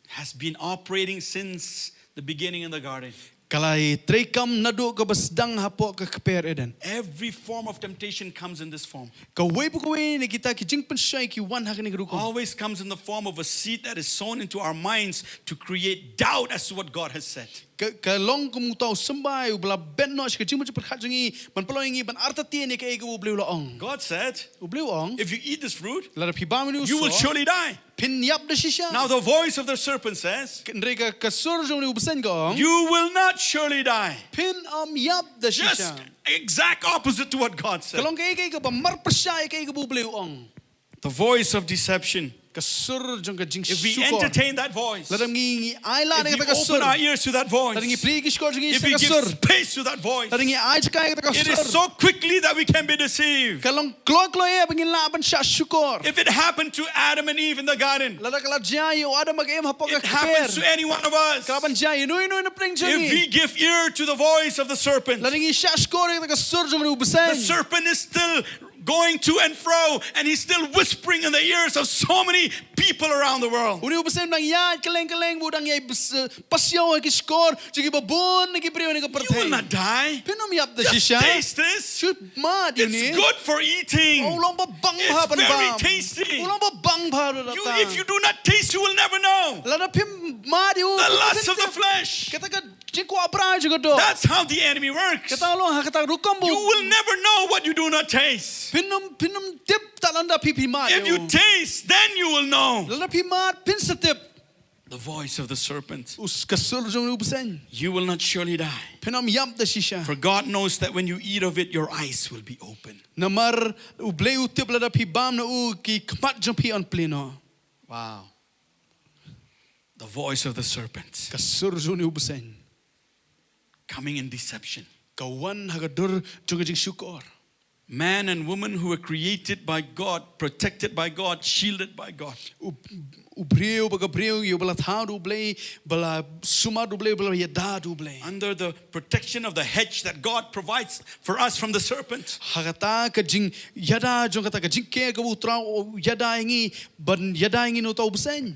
Has been operating since the beginning in the garden. Ka la ïa treikam naduh kaba sdang hapoh ka kper Eden. Every form of temptation comes in this form. Kawei pa kawei na kita ki jingpynshoi ki wan ha kane ka rukom. Always comes in the form of a seed that is sown into our minds to create doubt as to what God has said. Ka, ka long kum uto u symbai uba la beh noh sha ka jingmut jingpyrkhat jong ngi, ban pynlong ïa ngi ban artatien ïa kaei kaba u Blei u la ong. God said, U Blei u ong, "If you eat this fruit, lada phi bam ïa une u soh, you will surely die." Phin ïap da shisha. Now the voice of the serpent says, Hynrei ka, ka sur jong une u bseiñ ka ong, "You will not surely die." Phin ym ïap da shisha. Just exact opposite to what God said. Ka long kaei kaei kaba marpyrshah ïa kaei kaba u Blei u ong. The voice of deception. Ka sur jong ka jingshukor. If we entertain that voice, lada ngi, ngi ailad ïa kata ka sur, if we open our ears to that voice, lada ngi plie ki shkor jong ngi sha ka sur, if we give space to that voice, lada ngi ai jaka ïa kata ka sur, it is so quickly that we can be deceived. Ka long kloi kloi ïa ba ngin lah ban shah shukor. If it happened to Adam and Eve in the garden, lada ka la jia ïa u Adam bad ka Im hapoh ka kper, it happens to any one of us. Ka lah ban jia ïa uno uno na pdeng jong ngi. If we give ear to the voice of the serpent, lada ngi shah shkor ïa kata ka sur jong une u bseiñ, the serpent is still going to and fro, and he's still whispering in the ears of so many people around the world. Une u bseiñ u dang ïaid kylleng kylleng, u dang ïai bes-, pasiaw ha ki shkor jong kiba bun na ki briew ha kane ka pyrthei. You will not die. Phin ym ïap da shisha. Just taste this. Shu mad ïa une. It's good for eating. Oh, u long ba bang bha ban bam. It's very tasty. U long ba bang bha. You, if you do not taste, you will never know. Lada phim mad ïa u, phim tip. The lust of the flesh. Kata ka jingkwah bra jong ka doh. That's how the enemy works. Kata long ha kata rukom ba. You will never know what you do not taste. Phin ym, phin ym tip tad lada phi, phi mad ïa u. If you taste, then you will know. Lada phi mad, phin sa tip. The voice of the serpent. U s-, ka sur jong une u bseiñ. You will not surely die. Phin ym ïap da shisha. For God knows that when you eat of it, your eyes will be open. Namar u Blei u tip lada phi bam na u, ki khmat jong phi yn plie noh. Wow. The voice of the serpent. Ka sur jong une u bseiñ. Coming in deception. Ka wan ha ka dur jong ka jingshukor. Man and woman who were created by God, protected by God, shielded by God. U, u briew bad ka briew ïa uba la thaw da u Blei, ba la sumar da u Blei, ba la ïada da u Blei. Under the protection of the hedge that God provides for us from the serpent. Ha kata ka jingïada jong kata ka jingker kaba u Trai u ïada ïa ngi, ban ïada ïa ngi na uto u bseiñ.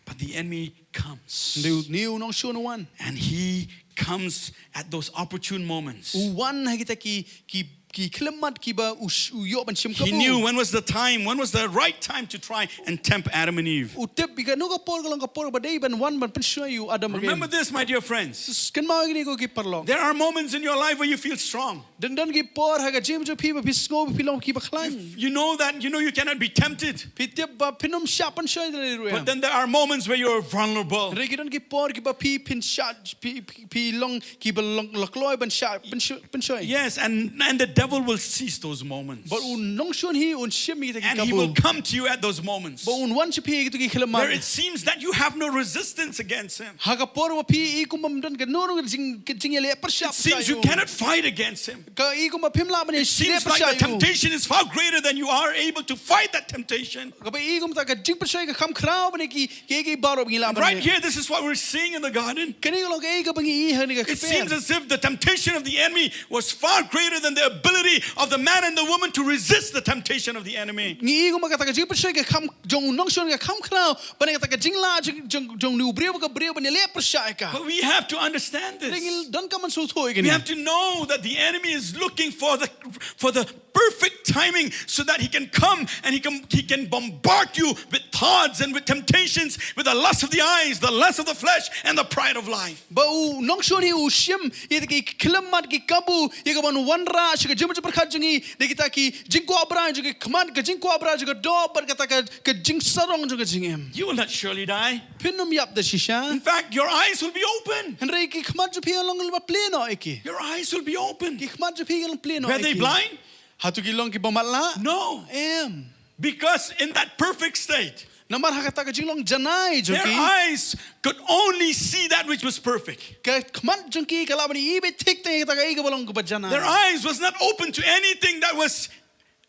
But the enemy comes. Hynrei une u nongshun u wan. And he comes at those opportune moments. U wan ha kita ki, ki, ki khyllipmat kiba u sh-, u ïoh ban shim kabu. He knew when was the time, when was the right time to try and tempt Adam and Eve. U tip ba kano ka por ka long ka por ba dei ban wan ban pynshoi ïa u Adam bad ka Im. Remember this, my dear friends. Kynmaw ïa kine ko ki paralok. There are moments in your life where you feel strong. Don don ki por ha ka jingim jong phi ba phi sngew ba phi long kiba khlaiñ. You know that, you know you cannot be tempted. Phi tip ba phin ym shah pynshoi da lade ruh em. But then there are moments where you're vulnerable. Hynrei ki don ki por kiba phi phin shah, phi, phi, phi long kiba long, la kloi ban shah pynshoi, pynshoi. Yes, and, and the devil will seize those moments. Bad u nongshun hi un shim ïa kita ki kabu. And he will come to you at those moments. Bad un wan sha phi ïa kita ki khyllipmat. Where it seems that you have no resistance against him. Ha ka por ba phi i kum bym don kano kano ka jing, ka jingïaleh pyrshah. It seems you cannot fight against him. Ka i kum ba phim lah ban ïaleh pyrshah ïa u. It seems like the temptation is far greater than you are able to fight that temptation. Kaba i kum ta ka jingpyrshah ka kham khraw ban ïa ki, ki, ki baroh ba ngi lah ban ïa. Right here, this is what we're seeing in the garden. Kane ka long kaei kaba ngi i ha kane ka kper. It seems as if the temptation of the enemy was far greater than the ability of the man and the woman to resist the temptation of the enemy. Ngi i kum ba kata ka jingpyrshah ka kham jong u nongshun ka kham khraw ban ïa kata ka jinglah jong, jong, jong une u briew bad ka briew ban ïaleh pyrshah ïa ka. But we have to understand this. Te ngi donkam ban sngewthuh ïa kane. We have to know that the enemy is looking for the, for the perfect timing so that he can come and he can, he can bombard you with thoughts and with temptations, with the lust of the eyes, the lust of the flesh, and the pride of life. Ba u nongshun hi u shim ïa kita ki khyllipmat, ki kabu, ïa kaban wanrah sha ka jingmut jingpyrkhat jong ngi da kita ki jingkwah brai jong ka khmat, ka jingkwah brai jong ka doh bad kata ka, ka jingsarong jong ka jingim. You will not surely die. Phin ym ïap da shisha. In fact, your eyes will be open. Hynrei ki khmat jong phi ki long kiba plie noh ïa ki. Your eyes will be open. Ki khmat jong phi ki long plie noh ïa ki. Were they blind? Hato ki long kiba matlah? No. Em. Because in that perfect state, namar ha kata ka jinglong janai jong ki, their eyes could only see that which was perfect. Ka khmat jong ki ka lah ban i beit thik tang ïa kata kaei kaba long kaba janai. Their eyes was not open to anything that was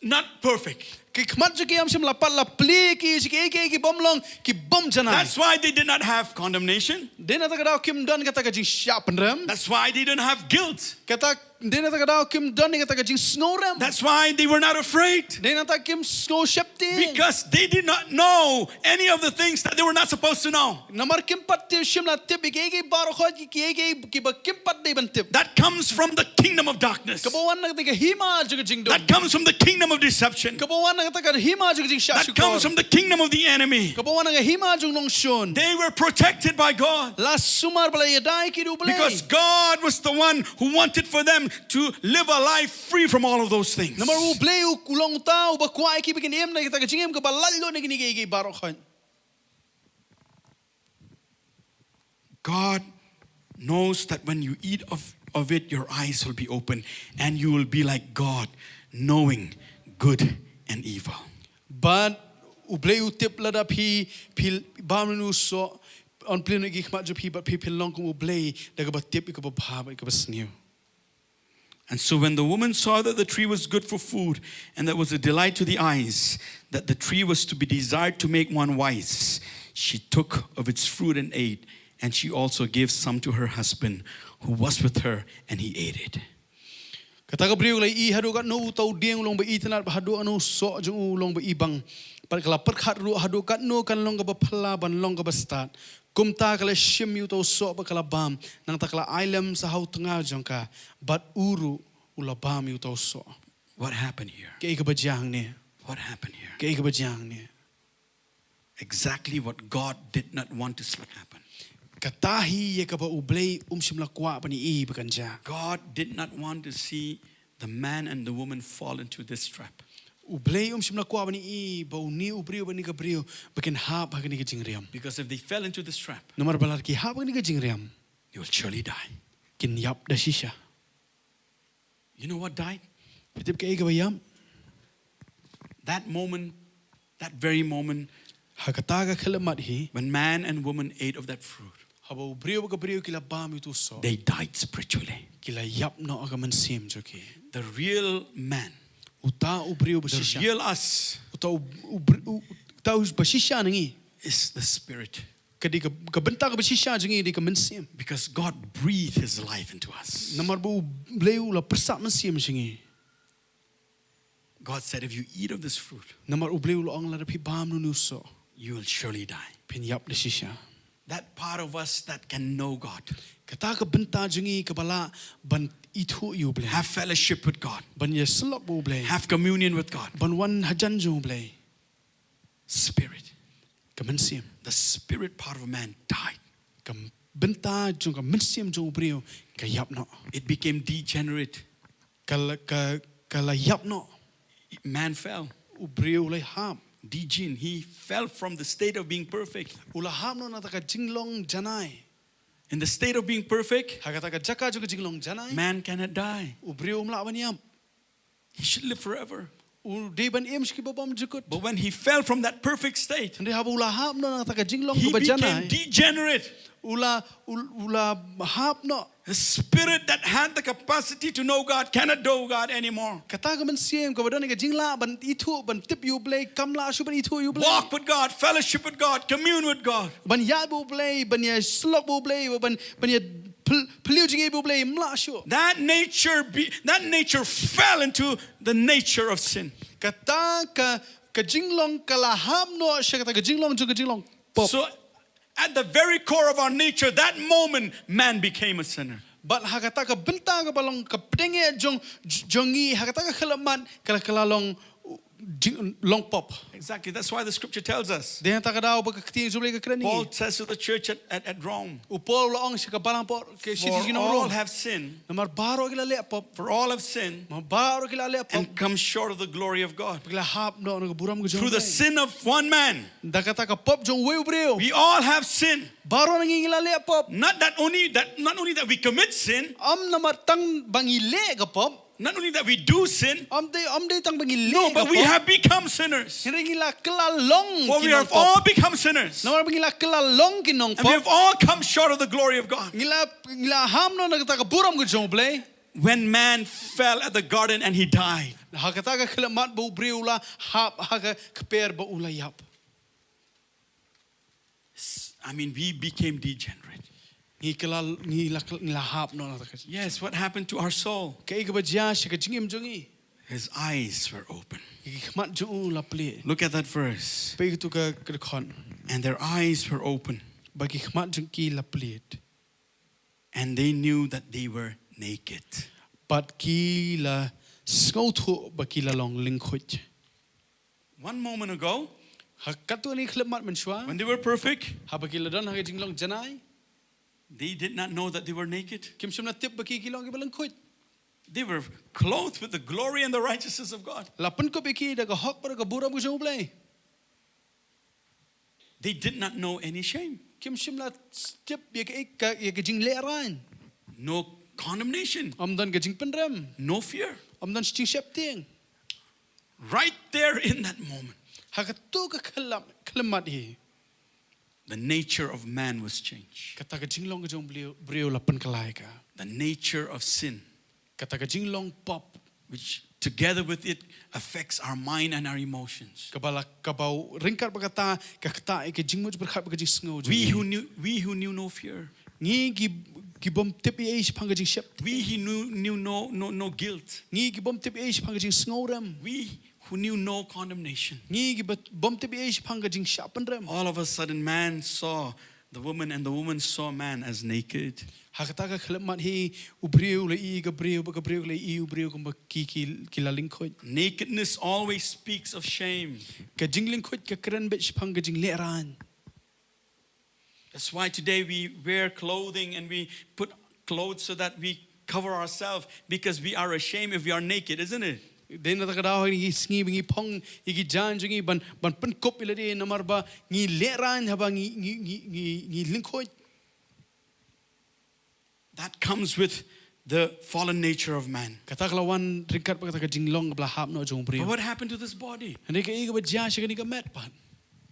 not perfect. Ki khmat jong ki ym shym la pat la plie ki sha kiei kiei ki bym long, ki bym janai. That's why they did not have condemnation. Dei na kata ka daw kim don kata ka jingshah pynrem. That's why they didn't have guilt. Kata, dei na kata ka daw kim don kata ka jingsngewrem. That's why they were not afraid. Dei na kata kim sngew sheptieng. Because they did not know any of the things that they were not supposed to know. Namar kim pat tip, shym la tip ïa kiei kiei baroh khoit, kiei kiei kiba kim pat dei ban tip. That comes from the kingdom of darkness. Kaba wan na kata ka hima jong ka jingdum. That comes from the kingdom of deception. Kaba wan na kata ka hima jong ka jingshah shukor. That comes from the kingdom of the enemy. Kaba wan na ka hima jong u nongshun. They were protected by God. La sumar bad la ïada ïa ki da U Blei. Because God was the one who wanted for them to live a life free from all of those things. Namar U Blei u long uta uba kwah ïa ki ba kin im na kata ka jingim kaba laitluid na kine kiei kiei baroh khoit. God knows that when you eat of, of it, your eyes will be open and you will be like God, knowing good and evil. Bad U Blei u tip lada phi, phi bam ïa une u soh, yn plie noh ïa ki khmat jong phi bad phi phin long kum U Blei da kaba tip ïa kaba bha bad ïa kaba sniew. And so when the woman saw that the tree was good for food, and that was a delight to the eyes, that the tree was to be desired to make one wise, she took of its fruit and ate, and she also gave some to her husband who was with her, and he ate it. Kata ka briew ka la ïohi haduh katno uta u dieng u long ba itynnad, bad haduh katno u soh jong u u long ba ibang. Bad ka la pyrkhat ruh haduh katno kan long kaba phylla ban long kaba stad. Kumta ka la shim ïa uta u soh bad ka la bam, nangta ka la ai lem sa ha u tnga jong ka, bad u ruh u la bam ïa uta u soh. What happened here? Kaei kaba jia hangne? What happened here? Kaei kaba jia hangne? Exactly what God did not want to see happen. Kata hi ïa kaba U Blei um shym la kwah ban ïohi ba kan jia. God did not want to see the man and the woman fall into this trap. U Blei um shym la kwah ban ïohi ba une u briew bad kane ka briew ba kin hap ha kane ka jingriam. Because if they fell into this trap, namar ba lada ki hap ha kane ka jingriam, they will surely die. Kin ïap da shisha. You know what died? Phi tip kaei kaba ïap? That moment, that very moment, ha kata ka khyllipmat hi, when man and woman ate of that fruit, haba u briew bad ka briew ki la bam ïa uta u soh, they died spiritually. Ki la ïap noh ha ka mynsiem jong ki. The real man, uta u briew ba shisha, the real us, uta u, u br-, u, uta u ba shisha na ngi, is the spirit. Ka dei ka, ka bynta kaba shisha jong ngi dei ka mynsiem. Because God breathed his life into us. Namar ba U Blei u la pyrsad mynsiem sha ngi. God said, "If you eat of this fruit, namar U Blei u la ong lada phi bam une u soh, you will surely die." Phin ïap da shisha. That part of us that can know God. Kata ka bynta jong ngi kaba lah ban ithuh ïa U Blei. Have fellowship with God. Ban ïasyllok bad U Blei. Have communion with God. Ban wan hajan jong U Blei. Spirit. Ka mynsiem. The spirit part of a man died. Ka bynta jong ka mynsiem jong u briew ka ïap noh. It became degenerate. Ka la, ka, ka la ïap noh. Man fell. U briew u la hap. Degen-, he fell from the state of being perfect. U la hap noh na kata ka jinglong janai. In the state of being perfect, ha kata ka jaka jong ka jinglong janai, man cannot die. U briew um lah ban ïap. He should live forever. U dei ban im sha ki bymjukut. But when he fell from that perfect state, Hynrei haba u la hap noh na kata ka jinglong he kaba became janai, degenerate. U la, u, u la hap noh. The spirit that had the capacity to know God cannot know God anymore. Kata ka mynsiem kaba don ka jinglah ban ithuh, ban tip ïa U Blei, kam lah shuh ban ithuh ïa U Blei. Walk with God, fellowship with God, commune with God. Ban ïaid bad U Blei, ban ïa sylloh bad U Blei, ban, ban ïa phyl-, phylliew jingïeit bad U Blei, ym lah shuh. That nature be, that nature fell into the nature of sin. Kata ka, ka jinglong ka la hap noh sha kata ka jinglong jong ka jinglong pop. So at the very core of our nature, that moment man became a sinner. Bad ha kata ka bynta kaba long ka pdeng eh jong, jong ngi, ha kata ka khyllipmat ka la, ka la long, jing, long pop. Exactly. That's why the scripture tells us. Dei na kata ka daw ba ka ktien jong U Blei ka kren ïa ngi. Paul says to the church at, at, at Rome, U Paul u la ong sha ka balang pop ka shi, shi "For jong ngi na all Rom. Have sinned, Namar baroh ki la leh pop. For all have sinned Namar baroh ki la leh pop. and come short of the glory of God." Ki la hap noh na ka burom ka jong U Blei. Through the sin of one man, Da kata ka pop jong uwei u briew. We all have sinned. Baroh na ngi ngi la leh pop. Not that only that, not only that we commit sin, Ym namar tang ba ngi leh ka pop. not only that we do sin, Ym dei, ym dei tang ba ngi leh no, ka but we pop. have become sinners. Hynrei ngi la kylla long. For Ki we nong have pop. All become sinners. Namar ba ngi la kylla long ki nong pop. And we have all come short of the glory of God. Ngi la, ngi la hap noh na kata ka burom ka jong U Blei. When man fell at the garden and he died. Ha kata ka khyllipmat ba u briew u la hap ha ka kper bad u la ïap. I mean, we became degenerate. Ngi kylla, ngi la, ngi la hap noh na kata ka. Yes, what happened to our soul? Kaei kaba jia sha ka jingim jong ngi. His eyes were open. Ki khmat jong u la plied. Look at that verse. Peit ïa katu ka, ka dkhot. And their eyes were open. Bad ki khmat jong ki la plied. And they knew that they were naked. Bad ki la sngewthuh ba ki la long lyngkhuit. One moment ago, Ha katu ka khyllipmat mynshuwa. When they were perfect, Haba ki la don ha ka jinglong janai. They did not know that they were naked. Kim shym la tip ba ki ki long kiba lyngkhuit. They were clothed with the glory and the righteousness of God. La pynkup ïa ki da ka hok bad ka burom ka jong U Blei. They did not know any shame. Kim shym la tip ïa ka, ka, ïa ka jinglehrain. No condemnation. Ym don ka jingpynrem. No fear. Ym don jingsheptieng. Right there in that moment, Ha katu ka khyllap, khyllipmat hi. The nature of man was changed. Kata ka jinglong ka jong u briew, briew la pynkylla ïa ka. The nature of sin, Kata ka jinglong pop. Which together with it affects our mind and our emotions. Kaba la, kaba ryngkat bad kata, ka ktah ïa ka jingmut pyrkhat bad ka jingsngew jong ngi. We who knew, we who knew no fear. Ngi ki, ki bym tip ei ei shaphang ka jingsheptieng. We who knew, knew no, no, no guilt. Ngi ki bym tip ei ei shaphang ka jingsngewrem. We who knew no condemnation. Ngi ki bym tip ei ei shaphang ka jingshah pynrem. All of a sudden, man saw the woman, and the woman saw man as naked. Ha kata ka khyllipmat hi, u briew u la ïohi ïa ka briew, bad ka briew ka la ïohi ïa u briew kumba ki, ki, ki la lyngkhuit. Nakedness always speaks of shame. Ka jinglyngkhuit ka kren beit shaphang ka jinglehrain. That's why today we wear clothing and we put clothes so that we cover ourselves, because we are ashamed if we are naked, isn't it? Dei na kata ka daw ha kine ki sngi ba ngi phong ïa ki jaiñ jong ngi ban, ban pynkup ïa lade namar ba ngi lehrain haba ngi, ngi, ngi, ngi, ngi lyngkhuit. That comes with the fallen nature of man. Kata ka la wan ryngkat bad kata ka jinglong kaba la hap noh jong u briew. But what happened to this body? Hynrei kaei kaba jia sha kane ka met pat?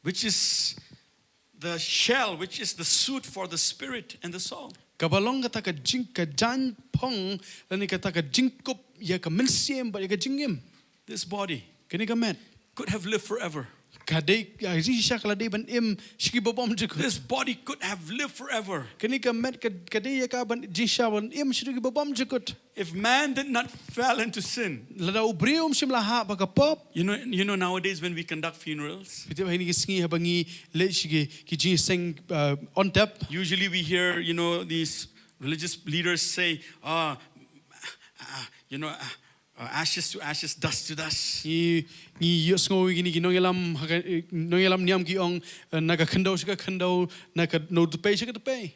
Which is the shell, which is the suit for the spirit and the soul. Kaba long kata ka jing, ka jaiñ phong, lane kata ka jingkup ïa ka mynsiem bad ïa ka jingim. This body, kane ka met, could have lived forever. Ka dei, ka jingshisha ka la dei ban im sha ki babymjukut. This body could have lived forever. Kane ka met ka, ka dei ïa ka ban jingshisha ban im sha ki babymjukut. If man did not fell into sin, lada u briew um shym la hap ha ka pop. You know, you know, nowadays when we conduct funerals, phi tip ha kine ki sngi haba ngi leit sha ki, ki jingïaseng, uh, on tap. Usually we hear, you know, these religious leaders say, ah, ah, you know, ah, uh, ashes to ashes, dust to dust. Ngi, ngi ïohsngew ïa kine ki nongïalam, ha ka, eh, nongïalam niam ki ong, eh, na ka khyndew sha ka khyndew, na ka, na u tpei sha ka tpei.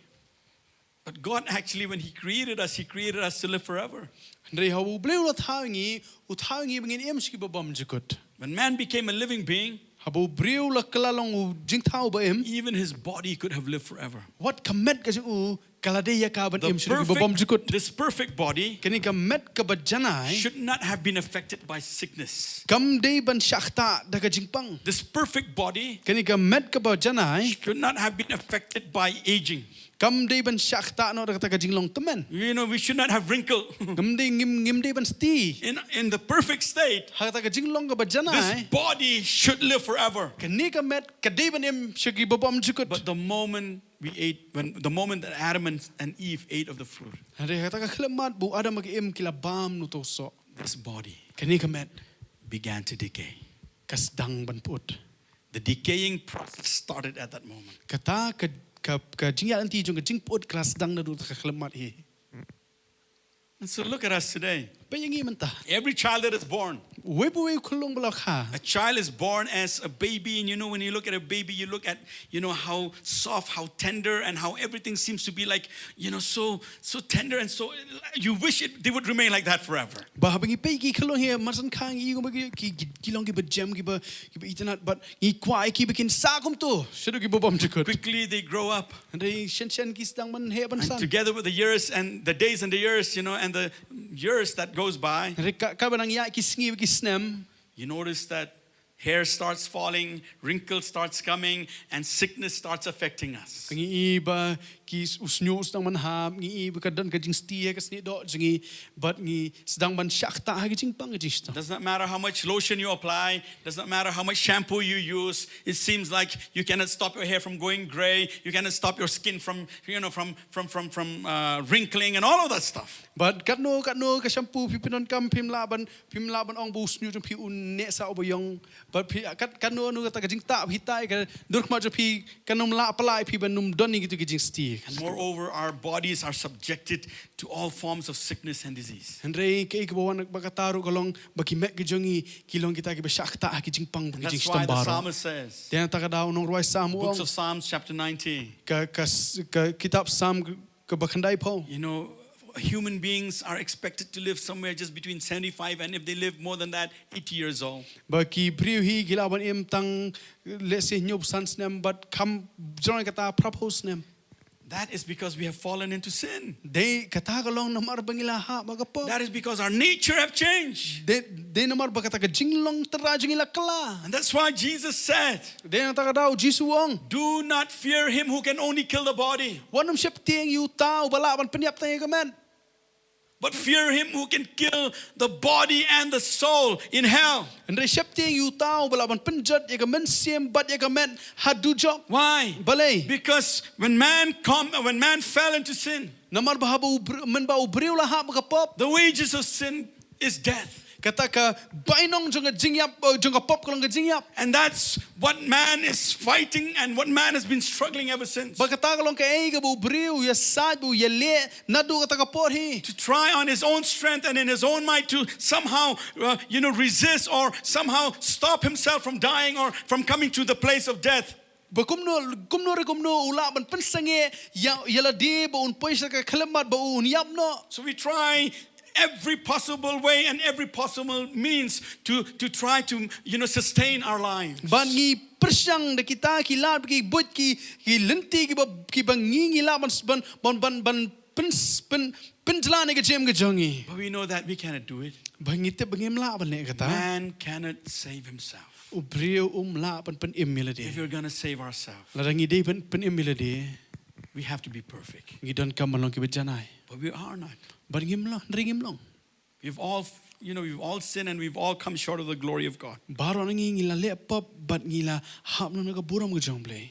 But God actually, when He created us, He created us to live forever. Hynrei haba u briew u la thaw ïa ngi, u thaw ïa ngi ba ngin im sha ki babymjukut. When man became a living being, haba u briew u la kylla long u jingthaw ba im, even his body could have lived forever. Wat ka met ka jong u ka la dei ïa ka ban im sha ki ba bymjukut. This perfect body Kane ka met kaba janai should not have been affected by sickness. Kam dei ban shah ktah da ka jingpang. This perfect body Kane ka met kaba janai should not have been affected by aging. Kam dei ban shah ktah noh da kata ka jinglong tymmen. You know, we should not have wrinkle. Kam dei ngim, ngim dei ban sti. In, in the perfect state, ha kata ka jinglong kaba janai, this body should live forever. Kane ka met ka dei ban im sha ki ba bymjukut. But the moment we ate, when the moment that Adam and, and Eve ate of the fruit, hynrei ha kata ka khyllipmat ba u Adam bad ka Im ki la bam na uto u soh, this body kane ka met began to decay. Ka sdang ban pyut. The decaying process started at that moment. Kata ka, ka, ka jingïaid lynti jong ka jingpyut ka la sdang naduh kata ka khyllipmat hi. And so look at us today. Peit ïa ngi mynta. Every child that is born, uwei pa uwei u khyllung ba la kha, a child is born as a baby, and you know, when you look at a baby, you look at, you know, how soft, how tender, and how everything seems to be like, you know, so, so tender, and so you wish it, they would remain like that forever. Ba haba ngi peit ki khyllung hi, mar shen kha ngi ïohi ba ki, ki, ki, ki long ki ba jem, ki ba, ki ba itynnad, bad ngi kwah ïa ki ba kin sah kumto shaduh ki ba bymjukut. Quickly they grow up. Hynrei shen shen ki sdang ban heh ban san. And together with the years and the days and the years, you know, and the years that goes by, hynrei ka, kaba nang ïaid ki sngi bad ki snem, you notice that hair starts falling, wrinkles starts coming, and sickness starts affecting us. Ngi ïohi ba ki s-, u shñiuh u sdang ban hap, ngi ïohi ba ka don ka jingsti ha ka snieh doh jong ngi, bad ngi sdang ban shah ktah ha ki jingpang ki jingshitom. Does not matter how much lotion you apply, does not matter how much shampoo you use, it seems like you cannot stop your hair from going gray, you cannot stop your skin from, you know, from, from, from, from, uh, wrinkling and all of that stuff. Bad katno, katno ka shampoo phi pyndonkam phim lah ban, phim lah ban ong ba u shñiuh jong phi un neh sah u ba ïong. Bad phi, kat, katno, katno kata ka jingktah phi ktah ïa ka dur khmat jong phi kan ym lah pynlait ïa phi ban ym don ïa kito ki jingsti. And moreover, our bodies are subjected to all forms of sickness and disease. Hynrei kaei kaba wan bad kata ruh ka long ba ki met ki jong ngi ki long kita ki ba shah ktah ha ki jingpang bad ki jingshitom baroh. And that's why the psalmist says, dei na kata ka daw u nongrwai Salm u ong, books of Psalms chapter ninety, ka, ka s-, ka kitab Salm ka, kaba khyndaiphew. You know, human beings are expected to live somewhere just between seventy-five, and if they live more than that, eighty years old. Ba ki briew hi ki lah ban im tang lehse hynñiewphew san snem bad kham jrong kata phraphew snem. That is because we have fallen into sin. Dei kata ka long namar ba ngi la hap ha ka pop. That is because our nature have changed. Dei, dei namar ba kata ka jinglong tynrai jong ngi la kylla. And that's why Jesus said, dei na kata ka daw u Jisu u ong, "Do not fear him who can only kill the body." Wat nym sheptieng ïa uta u ba lah ban pynïap tang ïa ka met. But fear him who can kill the body and the soul in hell. Hynrei sheptieng ïa uta u ba lah ban pynjot ïa ka mynsiem bad ïa ka met ha dujok. Why? Balei? Because when man com-, when man fell into sin, namar ba haba u br-, mynba u briew u la hap ha ka pop, the wages of sin is death. Kata ka bainong jong ka jingïap, eh, jong ka pop ka long ka jingïap. And that's what man is fighting and what man has been struggling ever since. Bad kata ka long kaei kaba u briew u ïasaid, u ïaleh naduh kata ka por hi. To try on his own strength and in his own might to somehow, uh, you know, resist or somehow stop himself from dying or from coming to the place of death. Ba kumno, kumno re kumno u lah ban pynsangeh ïa, ïa lade ba un poi sha ka khyllipmat ba un ïap noh. So we try every possible way and every possible means to, to try to, you know, sustain our lives. Bad ngi pyrshang da kita ki lad, ki buit, ki, ki lynti kiba, kiba ngi, ngi lah ban, ban, ban, ban pyn, pyn, pynjlan ïa ka jingim ka jong ngi. But we know that we cannot do it. Bad ngi tip ba ngim lah ban leh kata. Man cannot save himself. U briew um lah ban pynim ïa lade. If we're gonna save ourselves, lada ngi dei ban pynim ïa lade, we have to be perfect. Ngi donkam ban long kiba janai. But we are not. Bad ngim long, hynrei ngim long. We've all, you know, we've all sinned and we've all come short of the glory of God. Baroh na ngi ngi la leh pop bad ngi la hap noh na ka burom ka jong U Blei.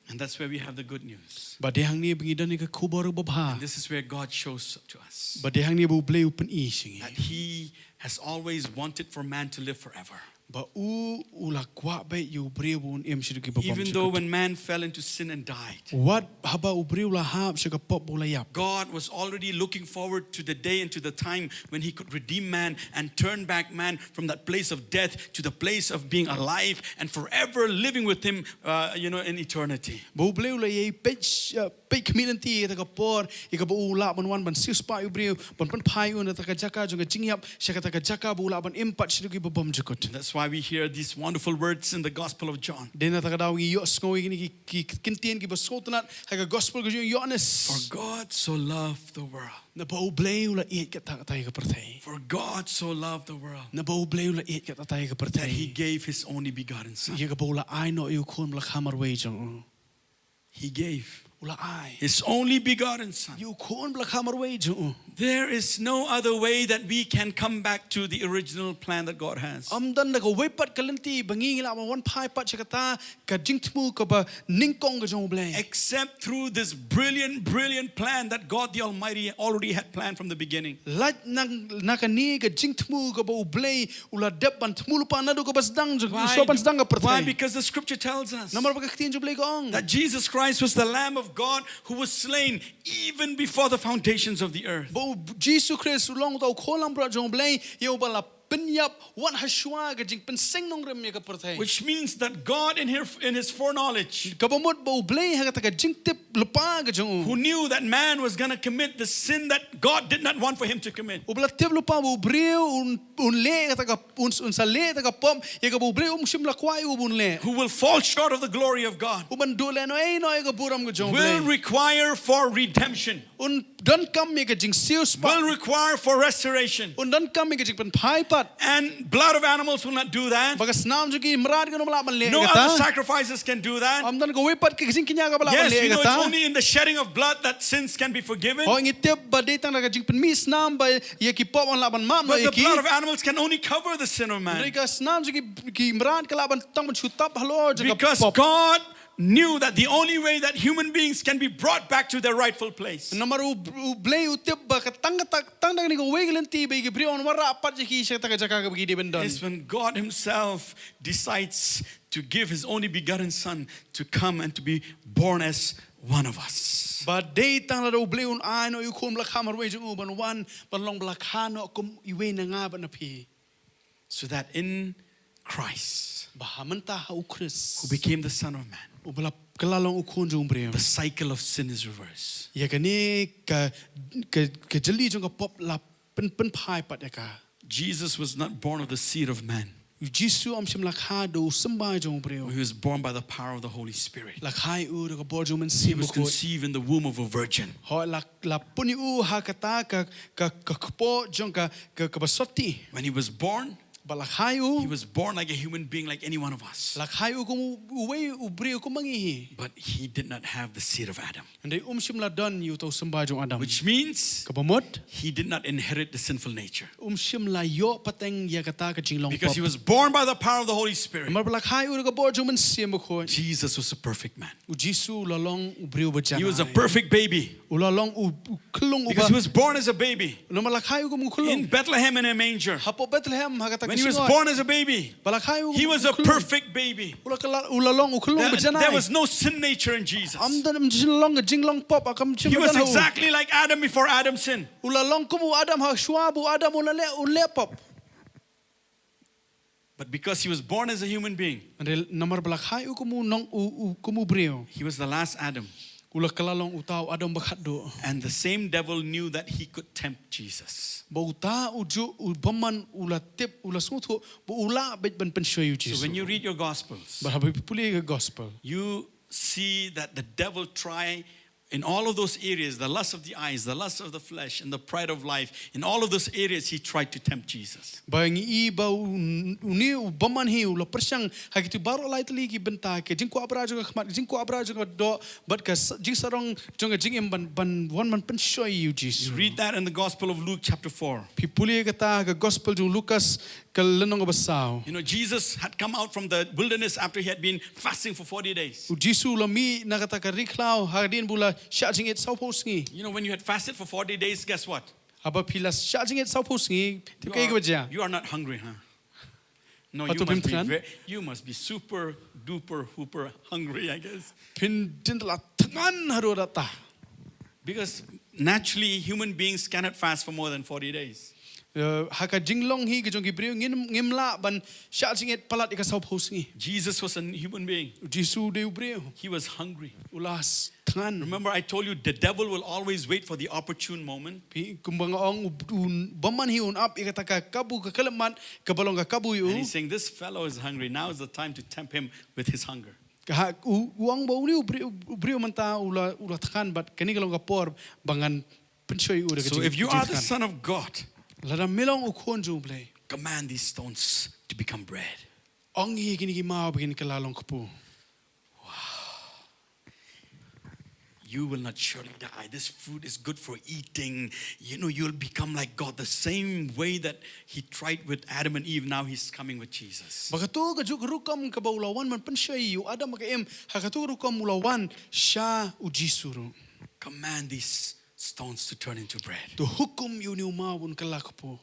And that's where we have the good news. Bad dei hangne ba ngi don ïa ka khubor babha. And this is where God shows to us, bad dei hangne ba U Blei u pyni sha ngi, that He has always wanted for man to live forever. Ba u, u la kwah beit ïa u briew ba un im shaduh ki ba bymjukut. Even though when man fell into sin and died, wat haba u briew u la hap sha ka pop ba u la ïap, God was already looking forward to the day and to the time when He could redeem man and turn back man from that place of death to the place of being alive and forever living with Him, uh, you know, in eternity. Ba U Blei u la ïai peit, uh, peit khmih lynti ïa kata ka por ïa kaba u lah ban wan ban siewspah ïa u briew, ban pynphai ïa u na kata ka jaka jong ka jingïap sha kata ka jaka ba u lah ban im pat shaduh ki ba bymjukut. That's Why we hear these wonderful words in the Gospel of John. Dei na kata ka daw ngi ïohsngew ïa kine ki, ki, ki ktien kiba sngewtynnat ha ka Gospel ka jong u Ïoannis. For God so loved the world. Naba U Blei u la ïeit katta katta ïa ka pyrthei. For God so loved the world Naba U Blei u la ïeit katta katta ïa ka pyrthei, that he gave his only begotten Son. Ïa kaba u la ai noh ïa u Khun ba la kha marwei jong u. He gave U la ai his only begotten Son. Ïa u Khun ba la kha marwei jong u. There is no other way that we can come back to the original plan that God has. Ym don da kawei pat ka lynti ba ngi lah ban wan phai pat sha kata ka jingthmu kaba nyngkong ka jong U Blei, except through this brilliant, brilliant plan that God the Almighty already had planned from the beginning. Lait na, na kane ka jingthmu kaba U Blei u la dep ban thmu lypa naduh kaba sdang jong, why, shuwa ban sdang ka pyrthei. Why? Because the scripture tells us, namar ba ka ktien jong U Blei ka ong, that Jesus Christ was the Lamb of God who was slain even before the foundations of the earth. Ba U Jisu Khrist u long uta u khun langbrot jong U Blei, ïa uba la pynïap wat ha shuwa ka jingpynseng nongrim ïa ka pyrthei. Which means that God in his, in his foreknowledge, kaba mut ba U Blei ha kata ka jingtip lypa ka jong u, who knew that man was gonna commit the sin that God did not want for him to commit, uba la tip lypa ba u briew un, un leh kata ka, un, un sa leh kata ka pop ïa kaba U Blei um shym la kwah ïa u ban leh, who will fall short of the glory of God, u ban duh leh noh ei noh ïa ka burom ka jong U Blei, will require for redemption, un donkam ïa ka jingsiew spah, will require for restoration. Un donkam ïa ka jingpynphai pat. And blood of animals will not do that. Ba ka snam jong ki mrad kan ym lah ban leh kata. No other sacrifices can do that. Ym don kawei pat ka jingkñia kaba lah ban leh kata. Yes, we know it's only in the shedding of blood that sins can be forgiven. Hooid, ngi tip ba dei tang da ka jingpynmih snam ba ïa ki pop yn lah ban map noh ïa ki. But the blood of animals can only cover the sin of man. Hynrei ka snam jong ki, ki mrad ka lah ban tang ban shu tap halor jong ka pop. Because God knew that the only way that human beings can be brought back to their rightful place, namar U, U Blei u tip ba ka tang, ka tang, tang da kane kawei ka lynti ba ïa ki briew yn wanrah pat ïa ki sha kata ka jaka kaba ki dei ban don, is when God himself decides to give his only begotten Son to come and to be born as one of us. Ba dei tang lada U Blei un ai noh ïa u khun ba la kha marwei jong u ban wan ban long ba la kha noh kum iwei na nga bad na phi. So that in Christ, ba ha mynta ha U Khrist, who became the Son of Man, uba la kylla long u khun jong u briew, the cycle of sin is reversed. Ïa kane ka, ka, ka jylli jong ka pop la pyn, pynphai pat ïa ka. Jesus was not born of the seed of man. U Jisu um shym la kha da u symbai jong u briew. He was born by the power of the Holy Spirit. La kha ïa u da ka bor jong u Mynsiem Bakhuid. He was conceived in the womb of a virgin. Hooid, la, la pun ïa u ha kata ka, ka, ka kpoh jong ka, ka, kaba sotti. When he was born, ba la kha ïa u, he was born like a human being, like any one of us. La kha ïa u kum u, uwei u briew kum ma ngi hi. But he did not have the seed of Adam. Hynrei um shym la don ïa uta u symbai jong u Adam. Which means, kaba mut, he did not inherit the sinful nature. Um shym la ïoh pateng ïa kata ka jinglong pop. Because he was born by the power of the Holy Spirit. Namar ba la kha ïa u da ka bor jong u Mynsiem Bakhuid. Jesus was a perfect man. U Jisu u la long u briew ba janai. He was a perfect baby. U la long u, u khyllung uba. Because he was born as a baby. Namar la kha ïa u kum u khyllung. In Bethlehem in a manger. Hapoh Bethlehem ha kata ka shingoi. When he was born as a baby, ba la kha ïa u kum u khyllung. He was a perfect baby. U la kylla, u la long u khyllung ba janai. There, there was no sin nature in Jesus. Ym don, ym shym la long ka jinglong pop, kam shym la don ha u. He was exactly like Adam before Adam sinned. U la long kum u Adam ha shuwa ba u Adam un leh, un leh pop. But because he was born as a human being, hynrei namar ba la kha ïa u kum u nong, u, u, kum u briew, he was the last Adam. U la kylla long uta u Adam ba khatduh. And the same devil knew that he could tempt Jesus. Ba uta u juh u bymman u la tip, u la sngewthuh ba u lah beit ban pynshoi ïa u Jisu. So when you read your Gospels, ba haba phi pule ïa ka Gospel, you see that the devil try in all of those areas, the lust of the eyes, the lust of the flesh, and the pride of life, in all of those areas, he tried to tempt Jesus. Ba ngi i ba u, une u bymman hi u la pyrshang ha kitu baroh lai tylli ki bynta, ka jingkwah bra jong ka khmat, ka jingkwah bra jong ka doh, bad ka s-, jingsarong jong ka jingim ban, ban wan ban pynshoi ïa u Jisu. You read that in the Gospel of Luke chapter four. Phi pule kata ka Gospel jong u Lukas ka lynnong kaba saw. You know, Jesus had come out from the wilderness after he had been fasting for forty days. U Jisu u la mih na kata ka ri khlaw hadien ba u la shah jingit sawphew sngi. You know, when you had fasted for forty days, guess what? Haba phi la shah jingit sawphew sngi, tip kaei kaba jia? You are, you are not hungry, huh? No, you must be ve-, you must be super duper hooper hungry, I guess. Phin dei ban la thngan haduh da ta. Because naturally, human beings cannot fast for more than forty days. Uh, ha ka jinglong hi ka jong ki briew ngim, ngim lah ban shah jingit palat ïa ka sawphew sngi. Jesus was a human being. U Jisu u dei u briew. He was hungry. U la s-, thngan. Remember, I told you the devil will always wait for the opportune moment. Phi, kumba nga ong, u, u bymman hi un ap ïa kata ka kabu ka khyllipmat kaba long ka kabu ïa u. And he's saying, "This fellow is hungry. Now is the time to tempt him with his hunger." Ka ha, u, u ong ba une u briew, u briew mynta u la, u la thngan bad kane ka long ka por ba ngan pynshoi ïa u da ka jing-, jingthngan. So if you are the Son of God, lada me long u Khun jong U Blei, command these stones to become bread. Ong ïa kine ki maw ba kin kylla long kpu. You will not surely die. This fruit is good for eating. You know, you'll become like God the same way that he tried with Adam and Eve. Now he's coming with Jesus. Ba kato kajuh ka rukom kaba u la wan ban pynshoi ïa u Adam bad ka Im, ha kato ka rukom u la wan sha u Jisu ruh. Command these stones to turn into bread. To hukum ïa une u maw un kylla kpu.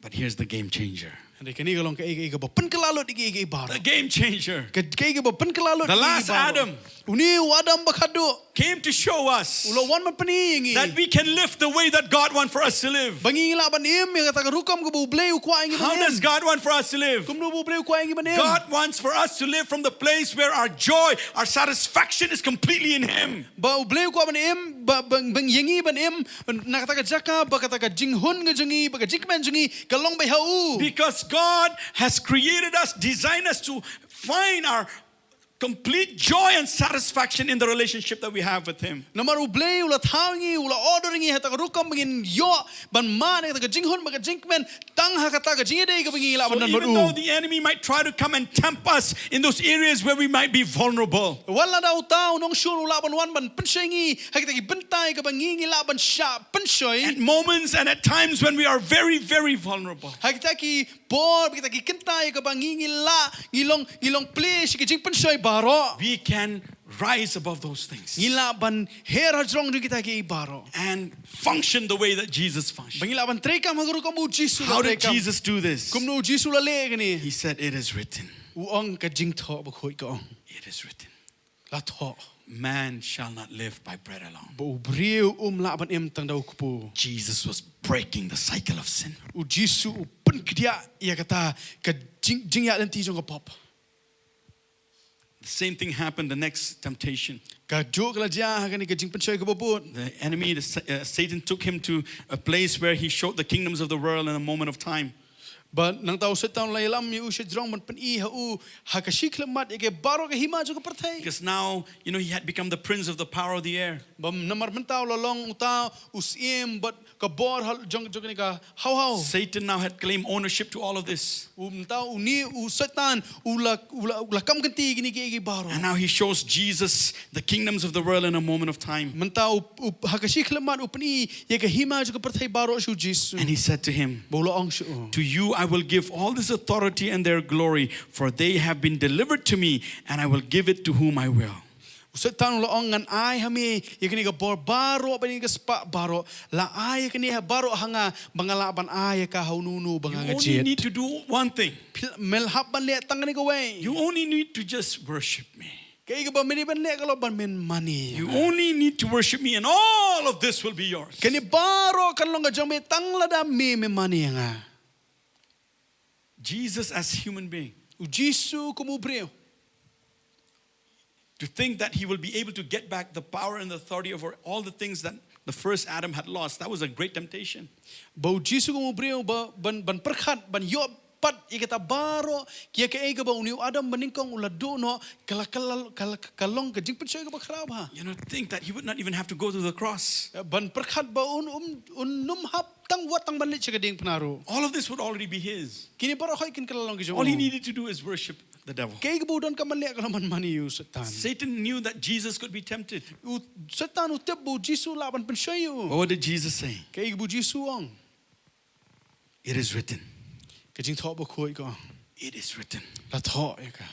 But here's the game changer. Hynrei kane ka long kaei kaei kaba pynkylla lut ïa kiei kiei baroh. The game changer. Ka, kaei kaba pynkylla lut ïa kiei kiei baroh. The last Adam. Une u Adam ba khadduh came to show us u la wan ban pyni ïa ngi that we can live the way that God wants for us to live. Ba ngi lah ban im ïa kata ka rukom kaba U Blei u kwah ïa ngi ban im. How does God want for us to live? Kumno ba U Blei u kwah ïa ngi ban im? God wants for us to live from the place where our joy, our satisfaction is completely in Him. Ba U Blei u kwah ban im, ba, ba, ba ïa ngi ban im na kata ka jaka ba kata ka jinghun ka jong ngi, ba ka jingkmen jong ngi ka long beit ha u. Because God has created us, designed us to find our complete joy and satisfaction in the relationship that we have with Him. Namar U Blei u la thaw ngi, u la order ngi ha kata ka rukom ba ngin ïoh ban mad ïa kata ka jinghun bad ka jingkmen tang ha kata ka jingïadei kaba ngi lah ban don bad u. So even though the enemy might try to come and tempt us in those areas where we might be vulnerable. Wat lada uta u nongshun u lah ban wan ban pynshoi ngi ha kita ki bynta kaba ngi, ngi lah ban shah pynshoi. At moments and at times when we are very, very vulnerable. Ha kita ki por, kita ki kynta kaba ngi, ngi lah, ngi long, ngi long plie sha ki jingpynshoi baroh. We can rise above those things. Ngi lah ban her hajrong jong kita kiei baroh. And function the way that Jesus functioned. Ba ngi lah ban treikam ha ka rukom ba u Jisu u la treikam. How did Jesus do this? Kumno u Jisu u la leh kane? He said, "It is written." U ong, ka Jingthoh Bakhuid ka ong. It is written. La thoh. Man shall not live by bread alone. Ba u briew um lah ban im tang da u kpu. Jesus was breaking the cycle of sin. U Jisu u pynkdiah ïa kata ka jing, jingïaid lynti jong ka pop. The same thing happened the next temptation. Kajuh ka la jia ha kane ka jingpynshoi kaba bud. The enemy, the Sa-, uh, Satan took him to a place where he showed the kingdoms of the world in a moment of time. Ba nangta u Soitan u la ïalam ïa u shajrong ban pyni ha u ha ka shi khyllipmat ïa ka baroh ka hima jong ka pyrthei. Because now, you know, he had become the prince of the power of the air. Ba namar mynta u la long uta u syiem bad ka bor ha, jong, jong kane ka haw haw. Satan now had claimed ownership to all of this. U mynta une u Soitan u la, u la, u la kam kynti ïa kine kiei kiei baroh. And now he shows Jesus the kingdoms of the world in a moment of time. Mynta u, u, ha ka shi khyllipmat u pyni ïa ka hima jong ka pyrthei baroh sha u Jisu. And he said to him, ba u la ong sha u, "To you I will give all this authority and their glory, for they have been delivered to me, and I will give it to whom I will." U Soitan u la ong, "Ngan ai ha me ïa kane ka bor baroh bad ïa ka spah baroh. La ai ïa kane ha baroh ha nga ba nga lah ban ai ïa ka ha uno uno ba nga jied." You only need to do one thing. Phi-, me hap ban leh tang kane kawei. You only need to just worship me. Kaei kaba me dei ban leh ka long ban men mane. You only need to worship me and all of this will be yours. Kane baroh kan long ka jong me tang lada me, me mane ïa nga. Jesus as human being. U Jisu kum u briew. To think that he will be able to get back the power and the authority over all the things that the first Adam had lost, that was a great temptation. Ba u Jisu kum u briew ba ban, ban pyrkhat, ban ïoh pat ïa kata baroh, ïa kaei kaba une u Adam ba nyngkong u la duh noh, ka la, ka la, ka la, ka long ka jingpynshoi kaba khraw bha. You know, think that he would not even have to go to the cross. Ban pyrkhat ba un, un, un nym hap tang wat tang ban leit sha ka diengphna ruh. All of this would already be his. Kine baroh hi kin kylla long ki jong u. All he needed to do is worship the devil. Kaei kaba u donkam ban leh ka long ban mane ïa u Soitan. Satan knew that Jesus could be tempted. U Soitan u tip ba u Jisu lah ban pynshoi ïa u. But what did Jesus say? Kaei kaba u Jisu u ong? It is written. Ka Jingthoh Bakhuid ka ong. It is written. La thoh ïa ka.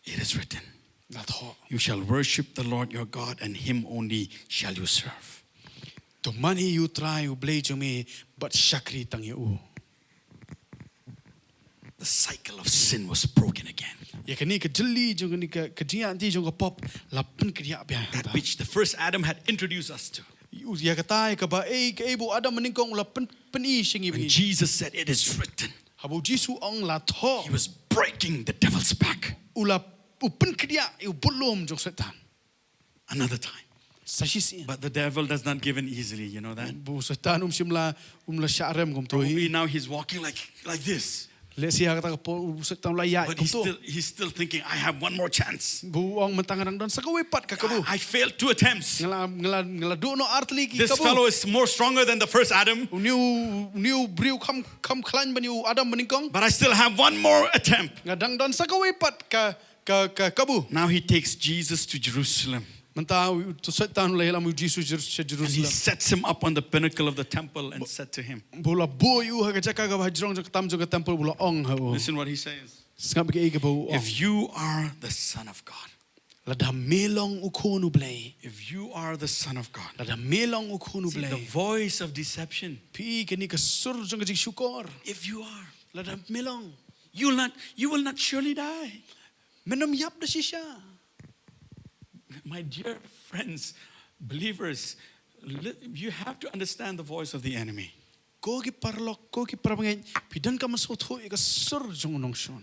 It is written. La thoh. You shall worship the Lord your God, and him only shall you serve. To mane ïa u Trai u Blei jong me bad shakri tang ïa u. The cycle of sin was broken again. Ïa kane ka jylli jong kane ka, ka jingïaid lynti jong ka pop la pynkdiah biang. That which the first Adam had introduced us to. Ïa kata ïa kaba ei, kaei ba u Adam banyngkong u la pyn, pyni sha ngi ba ngi. Jesus said, "It is written." Haba u Jisu u ong la thoh. He was breaking the devil's back. U la, u pynkhyndiat ïa u budlum jong Soitan. Another time. Sa shisien. But the devil does not give in easily, you know that? Ba u Soitan um shym la, um la shah rem kumto hi. Probably now he's walking like, like this. Lehse ha kata ka por u Soitan u la ïaid kumto. But he's still, he's still thinking, "I have one more chance." Ba u ong mynta nga dang don sa kawei pat ka kabu. I, I failed two attempts. Nga la, nga la, nga la duh noh ar tylli ki kabu. This fellow is more stronger than the first Adam. Une u, une u briew kham, kham khlaiñ ban ïa u Adam banyngkong. But I still have one more attempt. Nga dang don sa kawei pat ka ka, ka kabu. Now he takes Jesus to Jerusalem. Mynta u, u Soitan u la ïalam u Jisu Jer-, sha Jerusalem. And he sets him up on the pinnacle of the temple and said to him, ba u la buh ïa u ha ka jaka kaba ha jrong jong ka tam jong ka temple, ba u la ong ha u. Listen what he says. Sngap kaei kaba u ong. "If you are the Son of God." Lada me long u Khun u Blei. "If you are the Son of God." Lada me long u Khun u Blei. See, the voice of deception. Phi i kane ka sur jong ka jingshukor. "If you are." Lada me long. "You will not, you will not surely die." Men ym ïap da shisha. My dear friends, believers, li-, you have to understand the voice of the enemy. Ko ki paralok, ko ki parabangeit, phi donkam ban sngewthuh ïa ka sur jong u nongshun.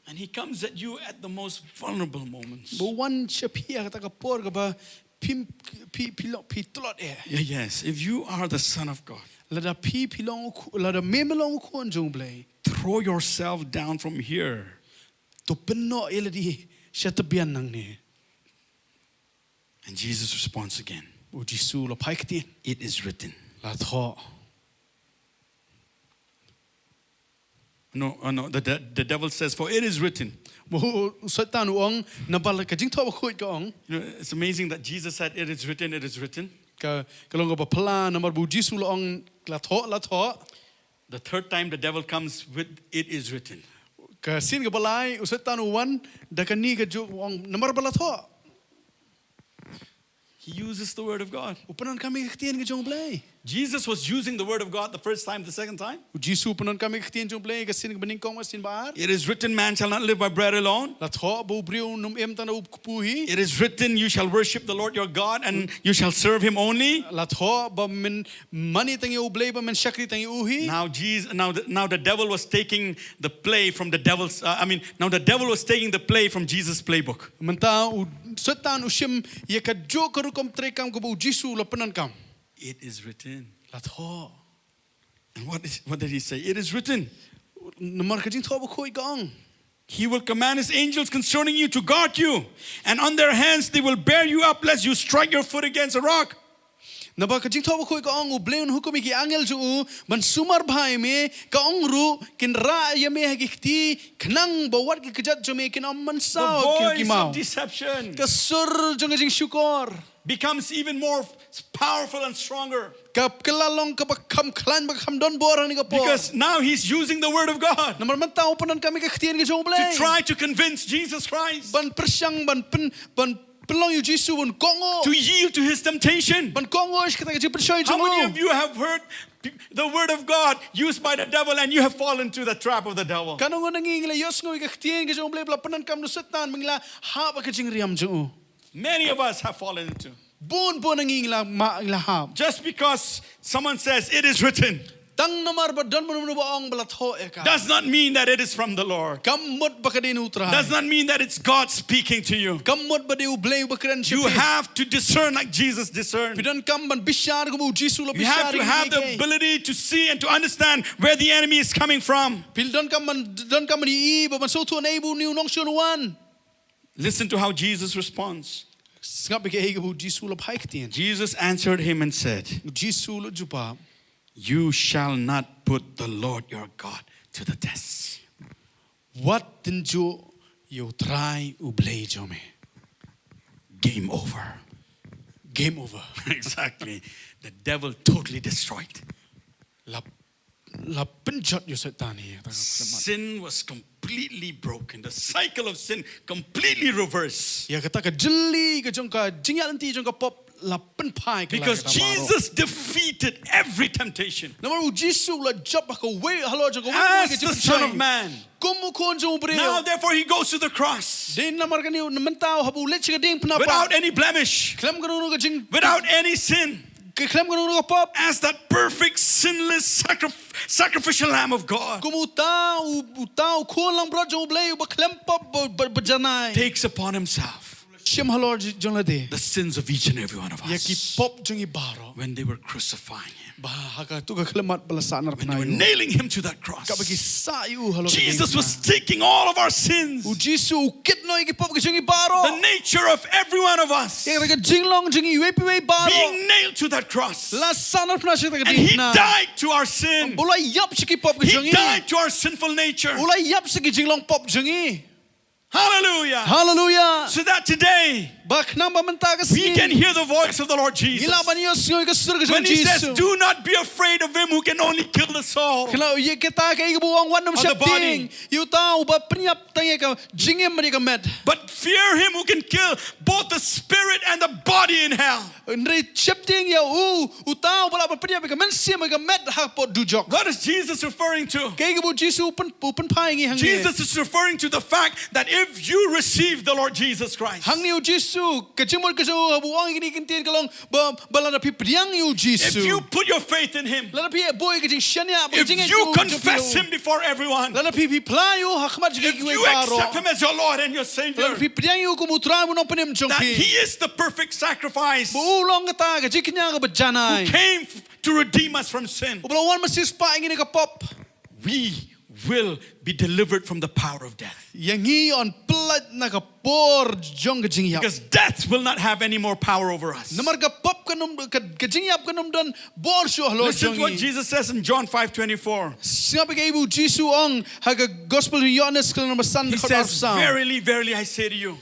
And he comes at you at the most vulnerable moments. Ba u wan sha phi ha kata ka por kaba phi, phi, phi lok, phi tlot eh. Yeah, yes. "If you are the Son of God, lada phi, phi long u Khu-, lada me, me long u Khun jong u Blei, throw yourself down from here." To pynnoh ïa lade sha tbian nangne. And Jesus responds again. U Jisu u la phai ktien. "It is written." La thoh. No, uh, no, the, the, the devil says, "For it is written." Ba u, u Soitan u ong, namar ka jingthoh bakhuid ka ong. You know, it's amazing that Jesus said, "It is written, it is written." Ka, ka long kaba phylla, namar ba u Jisu u la ong, "La thoh, la thoh." The third time the devil comes with, "It is written." Ka sien kaba lai, u Soitan u wan da kane ka juk, u ong, "Namar ba la thoh." He uses the word of God. U pyndonkam ïa ka ktien ka jong u Blei. Jesus was using the word of God the first time, the second time. U Jisu u pyndonkam ïa ka ktien jong u Blei ka sien kaba nyngkong, sien ba ar. "It is written, man shall not live by bread alone." La thoh ba u briew um im tang da u kpu hi. "It is written, you shall worship the Lord your God and you shall serve him only." La thoh ba men mane tang ïa u Blei, ba men shakri tang ïa u hi. Now Jesus, now the, now the devil was taking the play from the devil's, uh, I mean, now the devil was taking the play from Jesus' playbook. Mynta u Soitan u shim ïa ka juk ka rukom treikam kaba u Jisu u la pyndonkam. "It is written." La thoh. And what is, what did he say? "It is written." Namar ka jingthoh bakhuid ka ong. "He will command his angels concerning you to guard you, and on their hands they will bear you up lest you strike your foot against a rock." Namar ka jingthoh bakhuid ka ong, u Blei un hukum ïa ki angel jong u ban sumar bha ïa me, ka ong ruh, kin rah ïa me ha ki kti, khnang ba wat ki kjat jong me kin ym mynsaw ki, ki maw. The voice of deception. Ka sur jong ka jingshukor becomes even more powerful and stronger. Ka, ka la long kaba kham khlaiñ, ba kham don bor ha kane ka por. Because now he's using the word of God. Namar mynta u pyndonkam ïa ka ktien ka jong u Blei. To try to convince Jesus Christ. Ban pyrshang, ban pyn, ban pynlong ïa u Jisu un kohnguh. To yield to his temptation. Ban kohnguh ïa kata ka jingpynshoi jong u. How many of you have heard the word of God used by the devil and you have fallen into the trap of the devil? Katno ngut na ngi ngi la ïohsngew ïa ka ktien ka jong u Blei ba la pyndonkam da u Soitan, ba ngi la hap ha ka jingriam jong u. Many of us have fallen into. Bun bun na ngi ngi la mad, ngi la hap. Just because someone says, "It is written," tang namar ba don mano mano ba ong ba la thoh ïa ka, does not mean that it is from the Lord. Kam mut ba ka dei na u Trai. Does not mean that it's God speaking to you. Kam mut ba dei u Blei uba kren sha phi. You have to discern like Jesus discerned. Phi donkam ban bishar kum u Jisu u la bishar ïa ngi. You have to have the ability to see and to understand where the enemy is coming from. Phi donkam ban, donkam ban ïohi bad ban sngewthuh naei ba une u nongshun u wan. Listen to how Jesus responds. Sngap ïa kaei kaba u Jisu u la phai ktien. Jesus answered him and said, u Jisu u la jubab, "You shall not put the Lord your God to the test." Wat tynjuh ïa u Trai u Blei jong me. Game over. Game over. Exactly. The devil totally destroyed. La, la pynjot ïa u Soitan hi. Sin was completely broken. The cycle of sin completely reversed. Ïa kata ka jylli ka jong ka jingïaid lynti jong ka pop la pynphai ka la. Because Jesus defeated every temptation. Namar u Jisu u la jop ha kawei, halor jong kawei ka jingpynshoi. As the Son of Man. Kum u Khun jong u briew. Now therefore he goes to the cross. Dei namar kane mynta haba u leit sha ka diengphna pat. Without any blemish. Khlem kano kano ka jing. Without any sin. Ka khlem ka nongrong pop. As that perfect, sinless sacrif- sacrificial Lamb of God. Kum uta u, uta u khun langbrot jong U Blei uba khlem pop ba, ba, ba janai. Takes upon himself Shim halor jong lade. The sins of each and every one of us. Ïa ki pop jong ngi baroh. When they were crucifying him. Ba ha katu ka khyllipmat ba la sahnarphna ïa u. When they were nailing him to that cross. Kaba ki sah ïa u halor. Jesus was taking all of our sins. U Jisu u kit noh ïa ki pop ki jong ngi baroh. The nature of every one of us. Ïa ka jinglong jong ngi iwei pa iwei baroh. Being nailed to that cross. La sahnarphna sha kata ka diengphna. And he died to our sin. Ba u la ïap sha ki pop ki jong ngi. He died to our sinful nature. U la ïap sha ki jinglong pop jong ngi. Hallelujah. Hallelujah. So that today, ba khnang ba mynta ka sngi, we can hear the voice of the Lord Jesus. Ngi lah ban ïohsngew ïa ka sur ka jong U Jisu. When he says, "Do not be afraid of him who can only kill the soul." Khnang ïa kata kaei kaba u ong, wat nym sheptieng ïa uta uba pynïap tang ïa ka jingim bad ïa ka met. But fear him who can kill both the spirit and the body in hell. Hynrei sheptieng ïa u, uta uba lah ban pynïap ïa ka mynsiem bad ka met hapoh dujok. What is Jesus referring to? Kaei kaba U Jisu u pyn, u pynphai ïa ngi hangne? Jesus is referring to the fact that if you receive the Lord Jesus Christ, hangne U Jisu, ka jingmut ka jong u haba u ong ïa kine ki ktien ka long ba, ba lada phi pdiang ïa U Jisu, if you put your faith in him, lada phi buh ïa ka jingshaniah bad ka jingngeit jong phi, if you confess him before everyone, lada phi, phi phla ïa u ha khmat jong kiwei baroh, if you accept him as your Lord and your Savior, lada phi pdiang ïa u kum U Trai bad U Nongpynim jong phi, that he is the perfect sacrifice, ba u long kata ka jingkñia kaba janai, who came to redeem us from sin, uba la wan ban siewspah ïa ngi na ka pop, we will be delivered from the power of death. Ïa ngi yn pynlait na ka por jong ka jingïap. Because death will not have any more power over us. Namar ka pop kan ym, ka, ka jingïap kan ym don bor shuh halor jong ngi. Listen to what Jesus says in John five twenty-four. Sngap ïa kaei ba U Jisu u ong ha ka Gospel u Ïoannis ka lynnong ba san, dkhot arphew saw. He says, "Verily, verily, I say to you."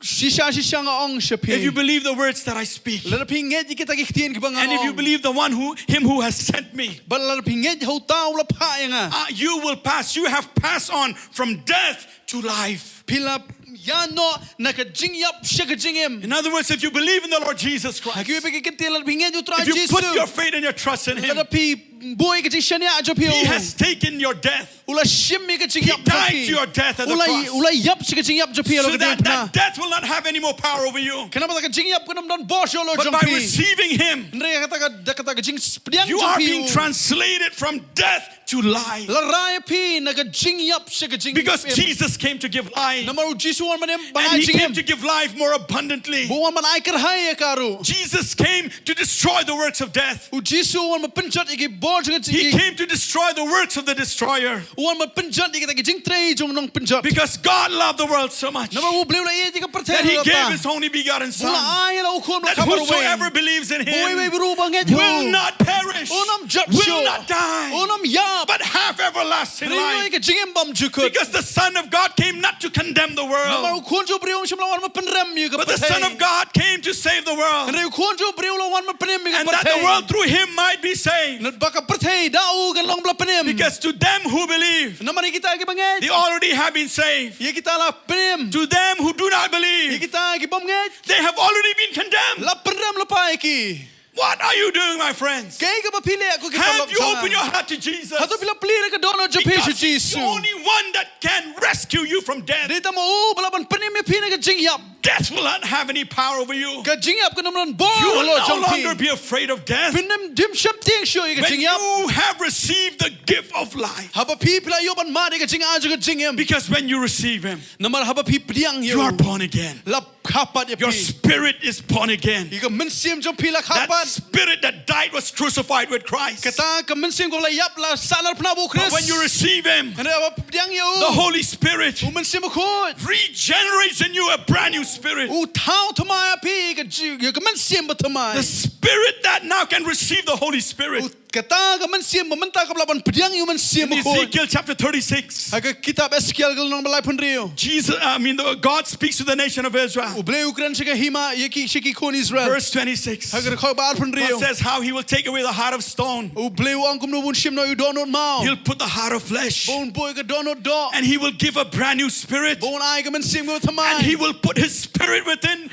Shisha, shisha nga ong sha phi. If you believe the words that I speak, lada phi ngeit ïa kita ki ktien kiba nga ong, and if you believe the one who, him who has sent me, bad lada phi ngeit ha uta u la phah ïa nga, uh, you will pass, you have passed on from death to life. Phi la ïaid noh na ka jingïap sha ka jingim. In other words, if you believe in the Lord Jesus Christ, ha kiwei pat ki kyntien, lada phi ngeit ha U Trai Jisu, if you put your faith and your trust in him, lada phi buh ïa ka jingshaniah jong phi ïa u, he has taken your death. U la shim ïa ka jingïap jong phi. He died to your death at the cross. U la, u la ïap sha ka jingïap jong phi halor ka diengphna. So that, that death will not have any more power over you. Khnang ba ka jingïap kan ym don bor shuh halor jong phi. But by receiving him, hynrei da kata ka, da kata ka jingpdiang jong phi ïa u, you are being translated from death to life. La rai phi na ka jingïap sha ka jingim. Because Jesus came to give life. Namar U Jisu u wan ban im, ban ai jingim. And he came to give life more abundantly. Bad u wan ban ai kyrhai ïa ka ruh. Jesus came to destroy the works of death. U Jisu u wan ban pynjot ïa ki bor jong ka jingim. He came to destroy the works of the destroyer. U wan ban pynjot ïa kita ki jingtrei jong u nongpynjot. Because God loved the world so much, namar U Blei u la ïeit ïa ka pyrthei, that he gave his only begotten Son, ba u la ai ïa la u khun ba la kham marwei, that whosoever believes in him, ba uwei pa uwei ruh uba ngeit ha u, will not perish, un ym jot shuh, will not die, un ym ïap, but have everlasting life. Hynrei un ïoh ïa ka jingim bymjukut. Because the Son of God came not to condemn the world, namar U Khun jong u briew um shym la wan ban pynrem ïa ka pyrthei, but the Son of God came to save the world. Hynrei U Khun jong u briew u la wan ban pynim ïa ka pyrthei, and that the world through him might be saved. Bad ba ka pyrthei da u kan long ba la pynim. Because to them who believe, namar ïa kita kiba ngeit, they already have been saved. Ïa kita la pynim. To them who do not believe, ïa kita ki bym ngeit, they have already been condemned. La pynrem lypa ïa ki. What are you doing, my friends? Kaei kaba phi leh, ko ki paralok jong nga? Have you opened your heart to Jesus? Hato phi la plie ïa ka dohnud jong phi sha U Jisu? Because he's the only one that can rescue you from death. Dei tang ma u ba lah ban pynim ïa phi na ka jingïap. Death will not have any power over you. Ka jingïap kan ym don bor halor jong phi. You will no longer be afraid of death. Phin ym sheptieng shuh ïa ka jingïap. When you have received the gift of life. Haba phi, phi la ïoh ban mad ïa ka jingai jong ka jingim. Because when you receive him, namar haba phi pdiang ïa u, you are born again. La kha pat ïa phi. Your spirit is born again. Ïa ka mynsiem jong phi la kha pat. That spirit that died was crucified with Christ. Kata ka mynsiem kaba la ïap la sahnarphna bad U Khrist. But when you receive him, hynrei haba phi pdiang ïa u, the Holy Spirit, U Mynsiem Bakhuid, regenerates in you a brand new spirit. U thaw thymmai ïa phi ïa ka ji-, ïa ka mynsiem bathymmai. The spirit that now can receive the Holy Spirit. U Kata ka mynsiem ba mynta ka lah ban pdiang ïa u Mynsiem Bakhuid. In Ezekiel chapter thirty-six, ha ka kitab Ezekiel ka lynnong ba laiphew hynriew, Jesus, I mean, the, God speaks to the nation of Israel. U Blei u kren sha ka hima ïa ki, sha ki khun Israel. Verse twenty-six. Ha ka dkhot ba arphew hynriew. God says how he will take away the heart of stone. U Blei u ong kumno ba un shim noh ïa u dohnud maw. He'll put the heart of flesh. Ba un buh ïa ka dohnud doh. And he will give a brand new spirit. Ba un ai ka mynsiem kaba thymmai. And he will put his spirit within,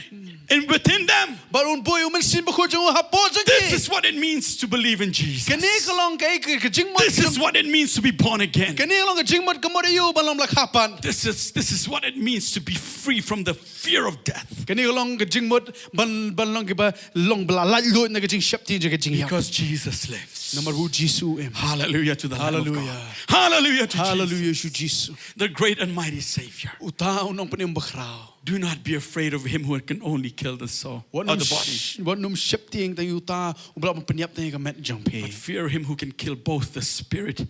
in within them. Bad un buh ïa u Mynsiem Bakhuid jong u hapoh jong ki. This is what it means to believe in Jesus. Kane ka long ka, ka, ka jingmut. This is what it means to be born again. Kane ka long ka jingmut ka mut ïa u ban long ba la kha pat. This is, this is what it means to be free from the fear of death. Kane ka long ka jingmut ban, ban long kiba long ba la laitluid na ka jingsheptieng jong ka jingïap. Because Jesus lives. Namar ba u Jisu u im. Hallelujah to the Lamb of God. Hallelujah. Hallelujah to Jesus. Hallelujah ïa u Jisu. The great and mighty Savior. Uta u nongpynim bakhraw. Do not be afraid of him who can only kill the soul, or the body. Wat nym sh-, wat nym sheptieng tang ïa uta uba lah ban pynïap tang ïa ka met jong phi. But fear him who can kill both the spirit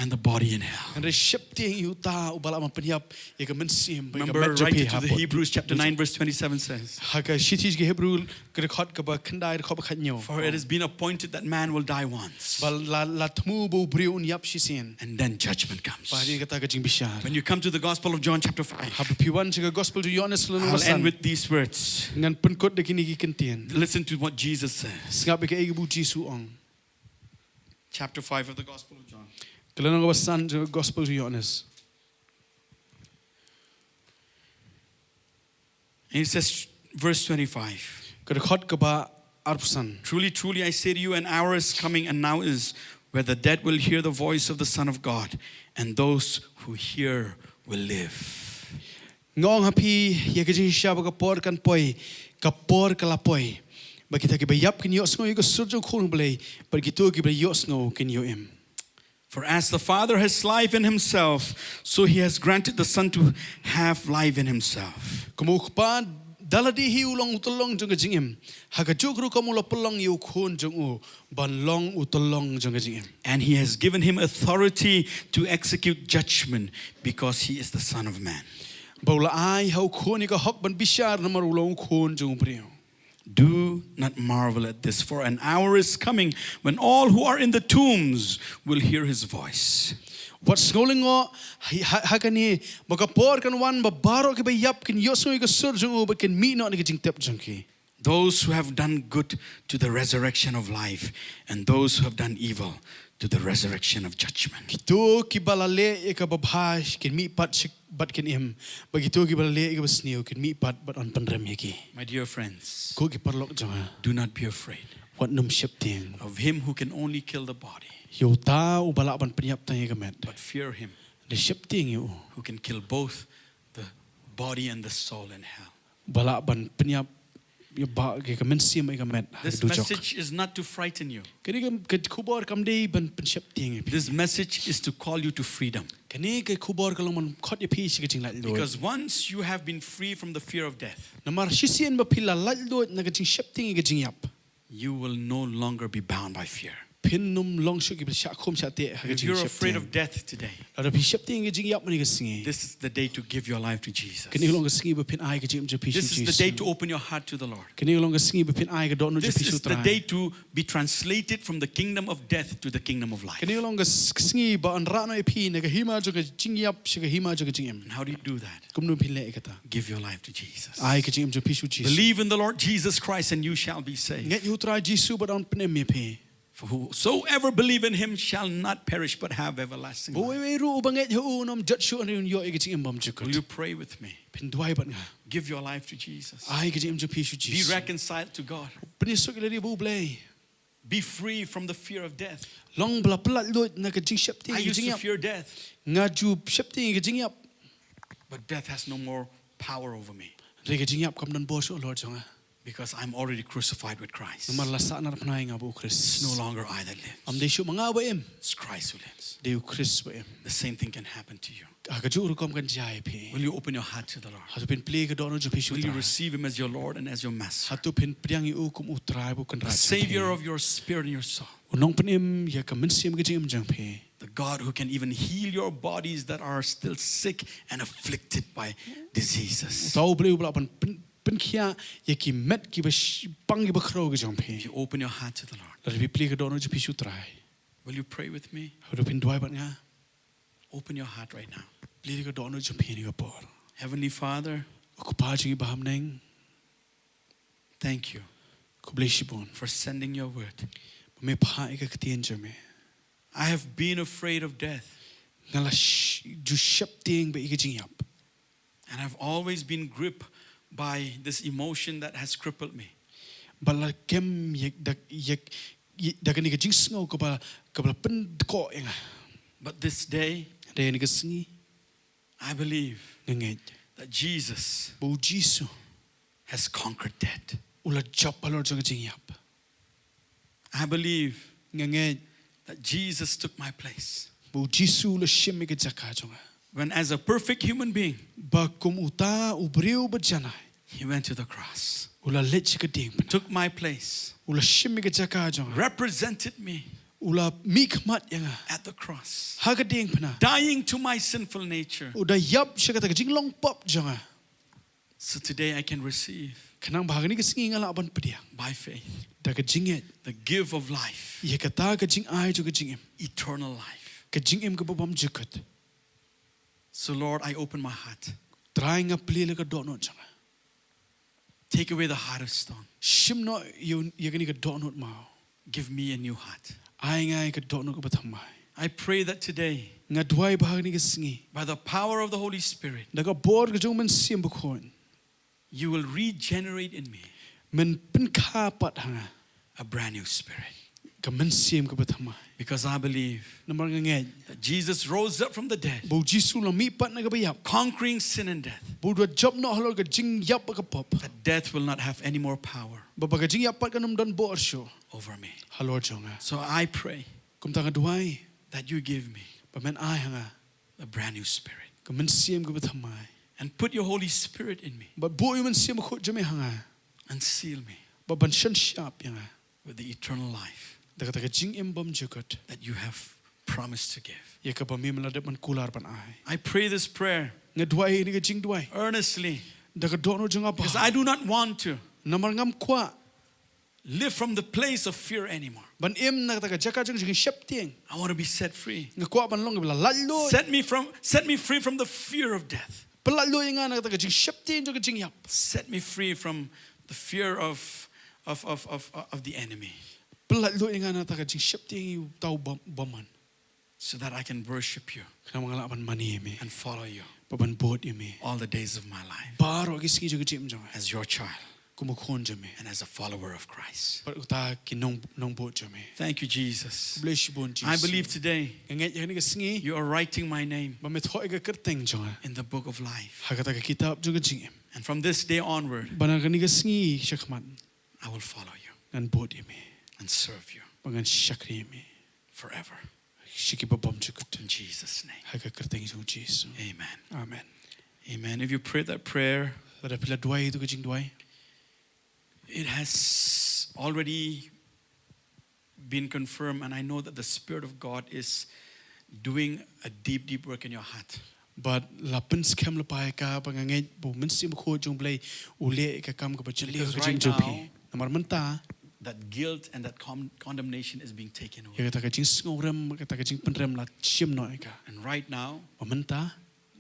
and the body in hell. Hynrei sheptieng ïa uta uba lah ban pynïap ïa ka mynsiem bad ïa ka met jong phi ha pud. Remember, writer to the Hebrews chapter nine verse twenty-seven says, ha ka shithi ki Hebru ka dkhot kaba khyndai dkhot ba khathynñiew. For it has been appointed that man will die once. Ba la, la thmu ba u briew un ïap shisien. And then judgment comes. Bad hadien kata ka jingbishar. When you come to the Gospel of John chapter five, haba phi wan sha ka Gospel jong u Ïoannis lynnong ba san. I'll end with these words. Ngan pynkut da kine ki kyntien. Listen to what Jesus says. Sngap ïa kaei kaba u Jisu u ong. Chapter five of the Gospel of John. Ka lynnong kaba san jong ka Gospel jong u Ïoannis. And it says, verse twenty-five. Ka dkhot kaba arphew san. Truly, truly, I say to you, an hour is coming and now is, where the dead will hear the voice of the Son of God, and those who hear will live. Nga ong ha phi ïa ka jingshisha ba ka por kan poi, ka por ka la poi, ba kita kiba ïap kin ïohsngew ïa ka sur jong u Khun u Blei, bad kito kiba ïohsngew kin ïoh im. For as the Father has life in himself, so he has granted the Son to have life in himself. Kum u Kpa da lade hi u long u tyllong jong ka jingim, ha kajuh ka rukom u la pynlong ïa u Khun jong u ban long u tyllong jong ka jingim. And he has given him authority to execute judgment, because he is the Son of Man. Bad u la ai ha u Khun ïa ka hok ban bishar namar u long u Khun jong u briew. Do not marvel at this, for an hour is coming when all who are in the tombs will hear his voice. Wat sngewlyngngoh ha, ha, ha kane, ba ka por kan wan ba baroh kiba ïap kin ïohsngew ïa ka sur jong u bad kin mih noh na ka jingtep jong ki. Those who have done good to the resurrection of life, and those who have done evil to the resurrection of judgment. Kito kiba la leh ïa kaba bha kin mih pat shi-, bad kin im, bad kito kiba la leh ïa kaba sniew kin mih pat bad yn pynrem ïa ki. My dear friends, ko ki paralok jong nga, do not be afraid, wat nym sheptieng, of him who can only kill the body, ïa uta uba lah ban pynïap tang ïa ka met, but fear him, hynrei sheptieng ïa u, who can kill both the body and the soul in hell. Ba lah ban pynïap ïa ba, ïa ka mynsiem ïa ka met ha ka dujok. This message is not to frighten you. Kane ka, ka khubor kam dei ban pynsheptieng ïa phi. This message is to call you to freedom. Kane ka khubor ka long ban khot ïa phi sha ka jinglaitluid. Because once you have been free from the fear of death, namar shisien ba phi la laitluid na ka jingsheptieng ïa ka jingïap, you will no longer be bound by fear. Phin nym long shuh kiba shah khum shah teh ha ka jingsheptieng. If you're afraid of death today, lada phi sheptieng ïa ka jingïap mynne ka sngi, this is the day to give your life to Jesus. Kane ka long ka sngi ba phin ai ka jingim jong phi sha u Jisu. This is the day to open your heart to the Lord. Kane ka long ka sngi ba phin ai ka dohnud jong phi sha u Trai. This is the day to be translated from the kingdom of death to the kingdom of life. Kane ka long ka s-, ka sngi ba yn rah noh ïa phi na ka hima jong ka jingïap sha ka hima jong ka jingim. And how do you do that? Kumno phin leh ïa kata? Give your life to Jesus. Ai ka jingim jong phi sha u Jisu. Believe in the Lord Jesus Christ and you shall be saved. Ngeit ha u Trai Jisu bad yn pynim ïa phi. For whosoever believe in him shall not perish but have everlasting life. Ba uwei uwei ruh uba ngeit ha u un ym jot shuh hynrei un ïoh ïa ka jingim bymjukut. Will you pray with me? Phin duwai bad nga? Give your life to Jesus. Ai ka jingim jong phi sha u Jisu. Be reconciled to God. Pynïasuk ïa lade bad u Blei. Be free from the fear of death. Long ba la pyllait luid na ka jingsheptieng ïa ka jingïap. I used to fear death. Nga ju sheptieng ïa ka jingïap. But death has no more power over me. Hynrei ka jingïap kam don bor shuh halor jong nga. Because I'm already crucified with Christ. Namar la sahnarphna ïa nga bad u Khrist. It's no longer I that lives. Ym dei shuh ma nga ba im. It's Christ who lives. Dei u Khrist ba im. The same thing can happen to you. Ha kajuh ka rukom kan jia ïa phi. Will you open your heart to the Lord? Hato phin plie ka dohnud jong phi sha u Trai? Will you receive him as your Lord and as your master? Hato phin pdiang ïa u kum u Trai bad u Kynrad jong phi? The Savior of your spirit and your soul. U nongpynim ïa ka mynsiem ka jingim jong phi. The God who can even heal your bodies that are still sick and afflicted by diseases. Uta u Blei uba lah ban pyn-, pynkhiah ïa ki met kiba sh-, pang kiba khrew ki jong phi. If you open your heart to the Lord, lada phi plie ka dohnud jong phi sha u Trai. Will you pray with me? Hato phin duwai bad nga? Open your heart right now. Plie ka dohnud jong phi ha kane ka por. Heavenly Father, ko Kpa jong ngi ba ha bneng, thank you, khublei shibun, for sending your word, ba me phah ïa ka ktien jong me. I have been afraid of death. Nga la sh-, ju sheptieng bha ïa ka jingïap. And I've always been gripped by this emotion that has crippled me. Ba la kem ïa da, ïa, ïa da kane ka jingsngew kaba, kaba la pyndkoh ïa nga. But this day, da kane ka sngi, I believe nga ngeit, that Jesus, ba U Jisu, has conquered death. U la jop halor jong ka jingïap. I believe, nga ngeit, that Jesus took my place. Ba U Jisu u la shim ïa ka jaka jong nga. When as a perfect human being, ba kum uta u briew ba janai, he went to the cross. U la leit sha ka diengphna. Took my place. U la shim ïa ka jaka jong nga. Represented me. U la mihkhmat ïa nga. At the cross. Ha ka diengphna. Dying to my sinful nature. U da ïap sha kata ka jinglong pop jong nga. So today I can receive, khnang ba ha kane ka sngi nga lah ban pdiang, by faith, da ka jingngeit, the gift of life, ïa kata ka jingai jong ka jingim, eternal life, ka jingim kaba bymjukut. So Lord, I open my heart. Trai, nga plie la ka dohnud jong nga. Take away the heart of stone. Shim noh ïa, ïa kane ka dohnud maw. Give me a new heart. Ai nga ïa ka dohnud kaba thymmai. I pray that today, nga duwai ba ha kane ka sngi, by the power of the Holy Spirit, da ka bor ka jong U Mynsiem Bakhuid, you will regenerate in me, men pynkha pat ha nga, a brand new spirit, ka mynsiem kaba thymmai. Because I believe, namar nga ngeit, that Jesus rose up from the dead, ba U Jisu u la mih pat na kaba ïap, conquering sin and death, ba u da jop noh halor ka jingïap bad ka pop, that death will not have any more power, ba, ba ka jingïap pat kan ym don bor shuh, over me, halor jong nga. So I pray, kumta nga duwai, that you give me, ba men ai ha nga, a brand new spirit, ka mynsiem kaba thymmai, and put your Holy Spirit in me, bad buh ïa U Mynsiem Bakhuid jong me ha nga, and seal me, bad ban shon shyiap ïa nga, with the eternal life, da kata ka jingim bymjukut, that you have promised to give. Ïa kaba me men la dep ban kular ban ai. I pray this prayer, nga duwai ïa kane ka jingduwai, earnestly, da ka dohnud jong nga ba, because I do not want to, namar ngam kwah, live from the place of fear anymore. Ban im na kata ka jaka jong ka jingsheptieng. I want to be set free. Nga kwah ban long kaba la laitluid. Set me from, set me free from the fear of death. Pyllaitluid ïa nga na kata ka jingsheptieng jong ka jingïap. Set me free from the fear of, of, of, of, of the enemy. Pyllaitluid ïa nga na kata ka jingsheptieng ïa uta u bym-, bymman. So that I can worship you, khnang ba nga lah ban mane ïa me, and follow you, bad ban bud ïa me, all the days of my life, baroh ki sngi jong ka jingim jong nga, as your child, kum u khun jong me, and as a follower of Christ, bad uta ki nong, nongbud jong me. Thank you, Jesus. Khublei shibun, Jisu. I believe today, nga ngeit ïa kane ka sngi, you are writing my name, ba me thoh ïa ka kyrteng jong nga, in the book of life, ha kata ka kitab jong ka jingim. And from this day onward, bad na kane ka sngi shakhmat, I will follow you, ngan bud ïa me, and serve you, bad ngan shakri ïa me, forever, sha kiba bymjukut. In Jesus' name. Ha ka kyrteng jong U Jisu. Amen. Amen. Amen. If you prayed that prayer, lada phi la duwai ïa kata ka jingduwai, it has already been confirmed, and I know that the Spirit of God is doing a deep, deep work in your heart. Bad la pynskhem lypa ïa ka, bad nga ngeit ba U Mynsiem Bakhuid jong U Blei u leh ïa ka kam kaba jylliew ha ka jingim jong phi. Because right now, namar mynta, that guilt and that con-, condemnation is being taken away. Ïa kata ka jingsngewrem, kata ka jingpynrem la shim noh ïa ka. And right now, bad mynta,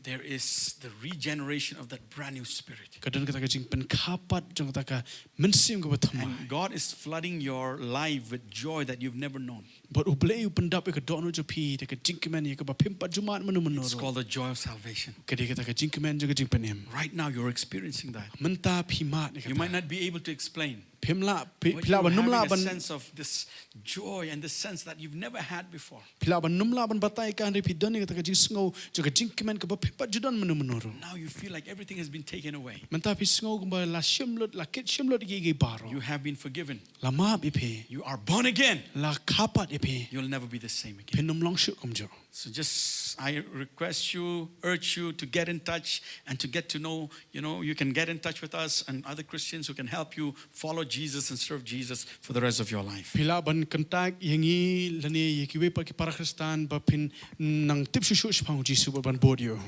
there is the regeneration of that brand new spirit. Ka don kata ka jingpynkha pat jong kata ka mynsiem kaba thymmai. And God is flooding your life with joy that you've never known. Bad U Blei u pyndap ïa ka dohnud jong phi da ka jingkmen ïa kaba phim pat ju mad mynno mynno ruh. It's called the joy of salvation. Ka dei kata ka jingkmen jong ka jingpynim. Right now you're experiencing that. Mynta phi mad ïa kata. You might not be able to explain. Phim lah, phi, phi lah ban ym lah ban, but you're having a sense of this joy and this sense that you've never had before. Phi lah ban ym lah ban batai ïa ka, hynrei phi don ïa kata ka jingsngew jong ka jingkmen kaba phim pat ju don mynno mynno ruh. Now you feel like everything has been taken away. Mynta phi sngew kumba la shim lut, la kit shim lut ïa kiei kiei baroh. You have been forgiven. La map ïa phi. You are born again. La kha pat ïa phi. You'll never be the same again. Phin ym long shuh kumjuh. So just, I request you, urge you to get in touch and to get to know, you know, you can get in touch with us and other Christians who can help you follow Jesus and serve Jesus for the rest of your life. Phi lah ban contact ïa ngi lane ïa kiwei pat ki para Khristan ba phin nang tip shuh shuh shaphang U Jisu bad ban bud ïa u.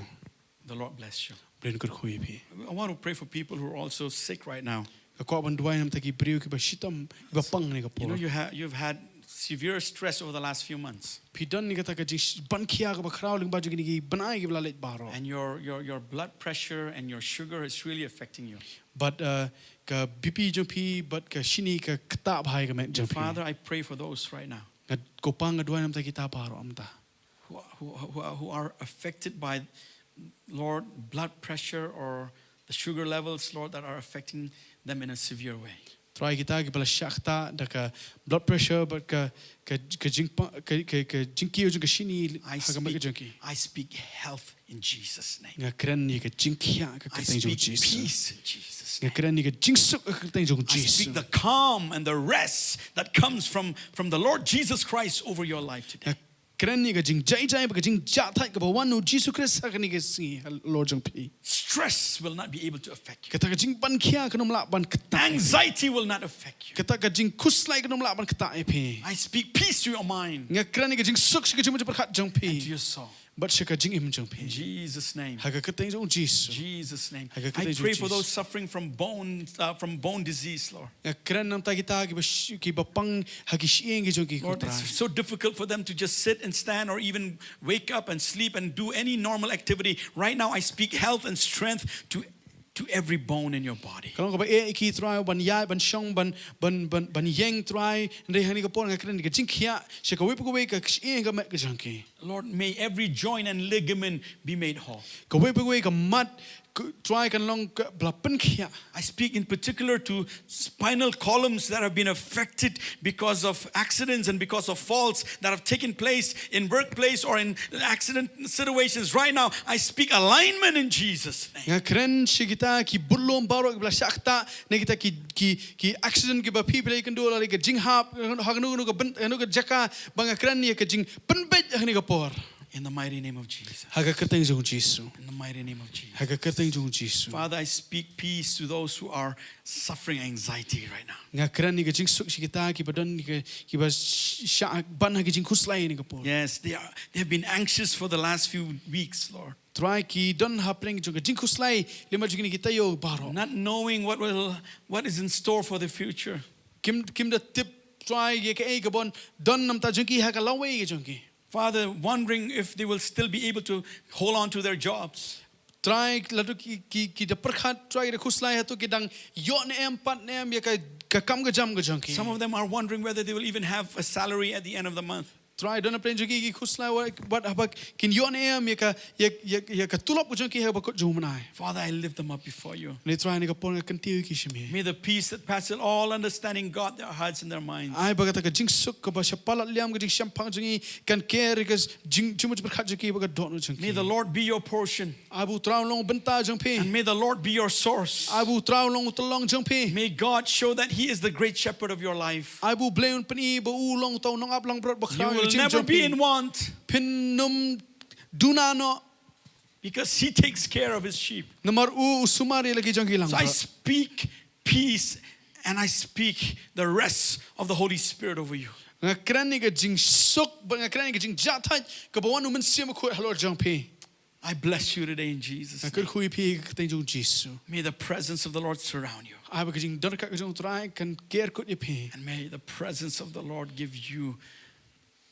The Lord bless you. Blei un kyrkhu ïa phi. I want to pray for people who are also sick right now. Nga kwah ban duwai namar ki briew kiba shitom, kiba pang ha kane ka por. You know, you ha-, you've had severe stress over the last few months. Phi don ïa kata ka jingban khia kaba khraw lyngba jong kine ki bnai kiba la leit baroh. And your, your, your blood pressure and your sugar is really affecting you. Bad, uh, ka B P jong phi, bad ka shini ka ktah bha ïa ka met jong phi. Father, I pray for those right now. Nga, ko Pa, nga duwai namar kita baroh mynta. Who, who, who, who are affected by, Lord, blood pressure or the sugar levels, Lord, that are affecting them in a severe way. Trai kita kiba la shah ktah da ka blood pressure bad ka, ka, ka jingpa-, ka, ka, ka jingkiew jong ka shini I ha ka met ka speak, jong ki. I speak health in Jesus' name. Nga kren ïa ka jingkhiah ha ka kyrteng jong U Jisu. I speak peace in Jesus' name. Nga kren ïa ka jingsuk ha ka kyrteng jong U Jisu. I speak the calm and the rest that comes from, from the Lord Jesus Christ over your life today. Nga kren ïa ka jingjai jai bad ka jingjahthait kaba wan na U Jisu Khrist ha kane ka sngi halor jong phi. Stress will not be able to affect you. Kata ka jingpynkhiah kan ym lah ban ktah ïa phi. Anxiety will not affect you. Kata ka jingkhuslai kan ym lah ban ktah ïa phi. I speak peace to your mind. Nga kren ïa ka jingsuk sha ka jingmut jingpyrkhat jong phi. And to your soul. Bad sha ka jingim jong phi. In Jesus' name. Ha ka kyrteng jong U Jisu. Jesus' name. Ha ka kyrteng jong U Jisu. I pray for those suffering from bone, uh, from bone disease, Lord. Nga kren namar kita kiba sh-, kiba pang ha ki shyieng ki jong ki, ko Trai. Lord, it's so difficult for them to just sit and stand or even wake up and sleep and do any normal activity. Right now, I speak health and strength to, to every bone in your body. Ka long kaba eh ïa ki, Trai, ban ïaid, ban shong, ban, ban, ban, ban ïeng, Trai. Hynrei ha kane ka por nga kren ka jingkhiah sha kawei pa kawei ka shyieng ka met ka jong ki. Lord, may every joint and ligament be made whole. Kawei pa kawei ka mat, ka, Trai, kan long kaba la pynkhiah. I speak in particular to spinal columns that have been affected because of accidents and because of falls that have taken place in workplace or in accident situations. Right now, I speak alignment in Jesus' name. Nga kren sha kita ki budlum baroh kiba la shah ktah na kita ki, ki, ki accident kiba phi, phi la ïakynduh, lane ka jinghap ha kano kano ka byn-, kano ka jaka, ba nga kren ïa ka jingpynbeit ha kane ka por. In the mighty name of Jesus. Ha ka kyrteng jong U Jisu. In the mighty name of Jesus. Ha ka kyrteng jong U Jisu. Father, I speak peace to those who are suffering anxiety right now. Nga kren ïa ka jingsuk sha kita kiba don ka, kiba sh-, shah ban ha ka jingkhuslai ha kane ka por. Yes, they are, they have been anxious for the last few weeks, Lord. Trai, ki don hapdeng jong ka jingkhuslai lem bad jong kine ki taïew baroh. Not knowing what will, what is in store for the future. Kim, kim da tip, Trai, ïa kaei kaban don namar jong ki ha ka lawei ka jong ki. Father, wondering if they will still be able to hold on to their jobs. Trai, la hato ki, ki, ki da pyrkhat, Trai, ki da khuslai, hato ki dang ïoh ne em, pat ne em ïa ka, ka kam ka jam ka jong ki. Some of them are wondering whether they will even have a salary at the end of the month. Trai, don hapdeng jong ki ki khuslai wat, wat haba kin ïoh ne em ïa ka, ïa, ïa, ïa ka tulop ka jong ki ha kaba kut jong u bnai. Father, I lift them up before you. Hynrei Trai, ha kane ka por nga kyntiew ïa ki sha me. May the peace that passes all understanding guard their hearts and their minds. Ai ba kata ka jingsuk kaba shah palat liam ka jingshemphang jong ngi kan ker ïa ka jing, jingmut jingpyrkhat jong ki bad ka dohnud jong ki. May the Lord be your portion. Ai ba U Trai un long u bynta jong phi. And may the Lord be your source. Ai ba U Trai un long u tyllong jong phi. May God show that He is the great shepherd of your life. Ai ba U Blei un pyni ba U long uta u nongap langbrot bakhraw jong ka jingim jong phi. You will never be in want. Phin ym duna noh. Because He takes care of His sheep. Namar U u sumar ïa la ki jong ki langbrot. So I speak peace and I speak the rest of the Holy Spirit over you. Nga kren ïa ka jingsuk, ba nga kren ïa ka jingjahthait kaba wan na U Mynsiem Bakhuid halor jong phi. I bless you today in Jesus' name. Nga kyrkhu ïa phi ha ka kyrteng jong U Jisu. May the presence of the Lord surround you. Ai ba ka jingdon ryngkat ka jong U Trai kan ker kut ïa phi. And may the presence of the Lord give you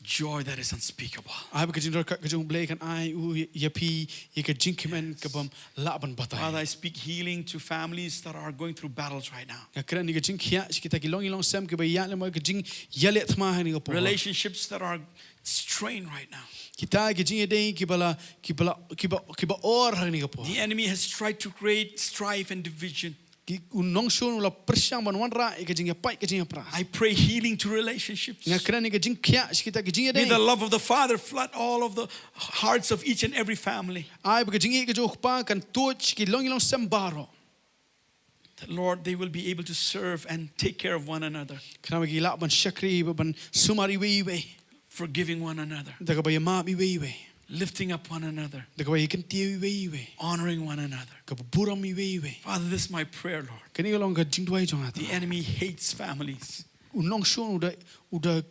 joy that is unspeakable. Ai ba ka jingdon ryngkat ka jong U Blei kan ai u ïa phi ïa ka jingkmen, yes, kabym lah ban batai. Father, I speak healing to families that are going through battles right now. Nga kren ïa ka jingkhiah sha kita ki longïing longsem kiba ïaid lem bad ka jingïaleh thma ha kane ka por. Relationships that are strained right now. Kita ki jingïadei kiba la, kiba la, kiba, kiba or ha kane ka por. The enemy has tried to create strife and division. Ki, u nongshun u la pyrshang ban wanrah ïa ka jingïapait ka jingïapra. I pray healing to relationships. Nga kren ïa ka jingkhiah sha kita ki jingïadei. May the love of the Father flood all of the hearts of each and every family. Ai ba ka jingïeit ka jong U Kpa kan tuid sha ki longïing longsem baroh. That, Lord, they will be able to serve and take care of one another. Khnang ba ki lah ban shakri bad ban sumar iwei iwei. Forgiving one another. Da kaba ïamap iwei iwei. Lifting up one another. Da kaba ïakyntiew iwei iwei. Honoring one another. Kaba burom iwei iwei. Father, this is my prayer, Lord. Kane ka long ka jingduwai jong nga, Trai. The enemy hates families. U nongshun u da, u da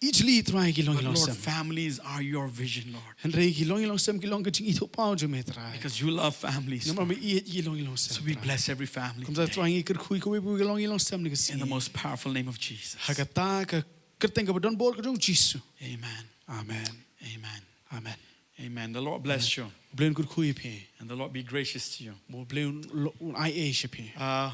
ijli, Trai, ki longïing longsem. But Lord, families are your vision, Lord. Hynrei ki longïing longsem ki long ka jingithuhpaw jong me, Trai. Because you love families, Lord. Namar me ïeit ïa ki longïing longsem, Trai. So we bless every family today. Kumta, Trai, ngi kyrkhu ïa kawei pa kawei ka longïing longsem ha kane ka sngi. In the most powerful name of Jesus. Ha kata ka kyrteng kaba donbor ka jong U Jisu. Amen. Amen. Amen. Amen. Amen. The Lord bless you. U Blei un kyrkhu ïa phi. And the Lord be gracious to you. U Blei un, un aiei sha phi. Uh,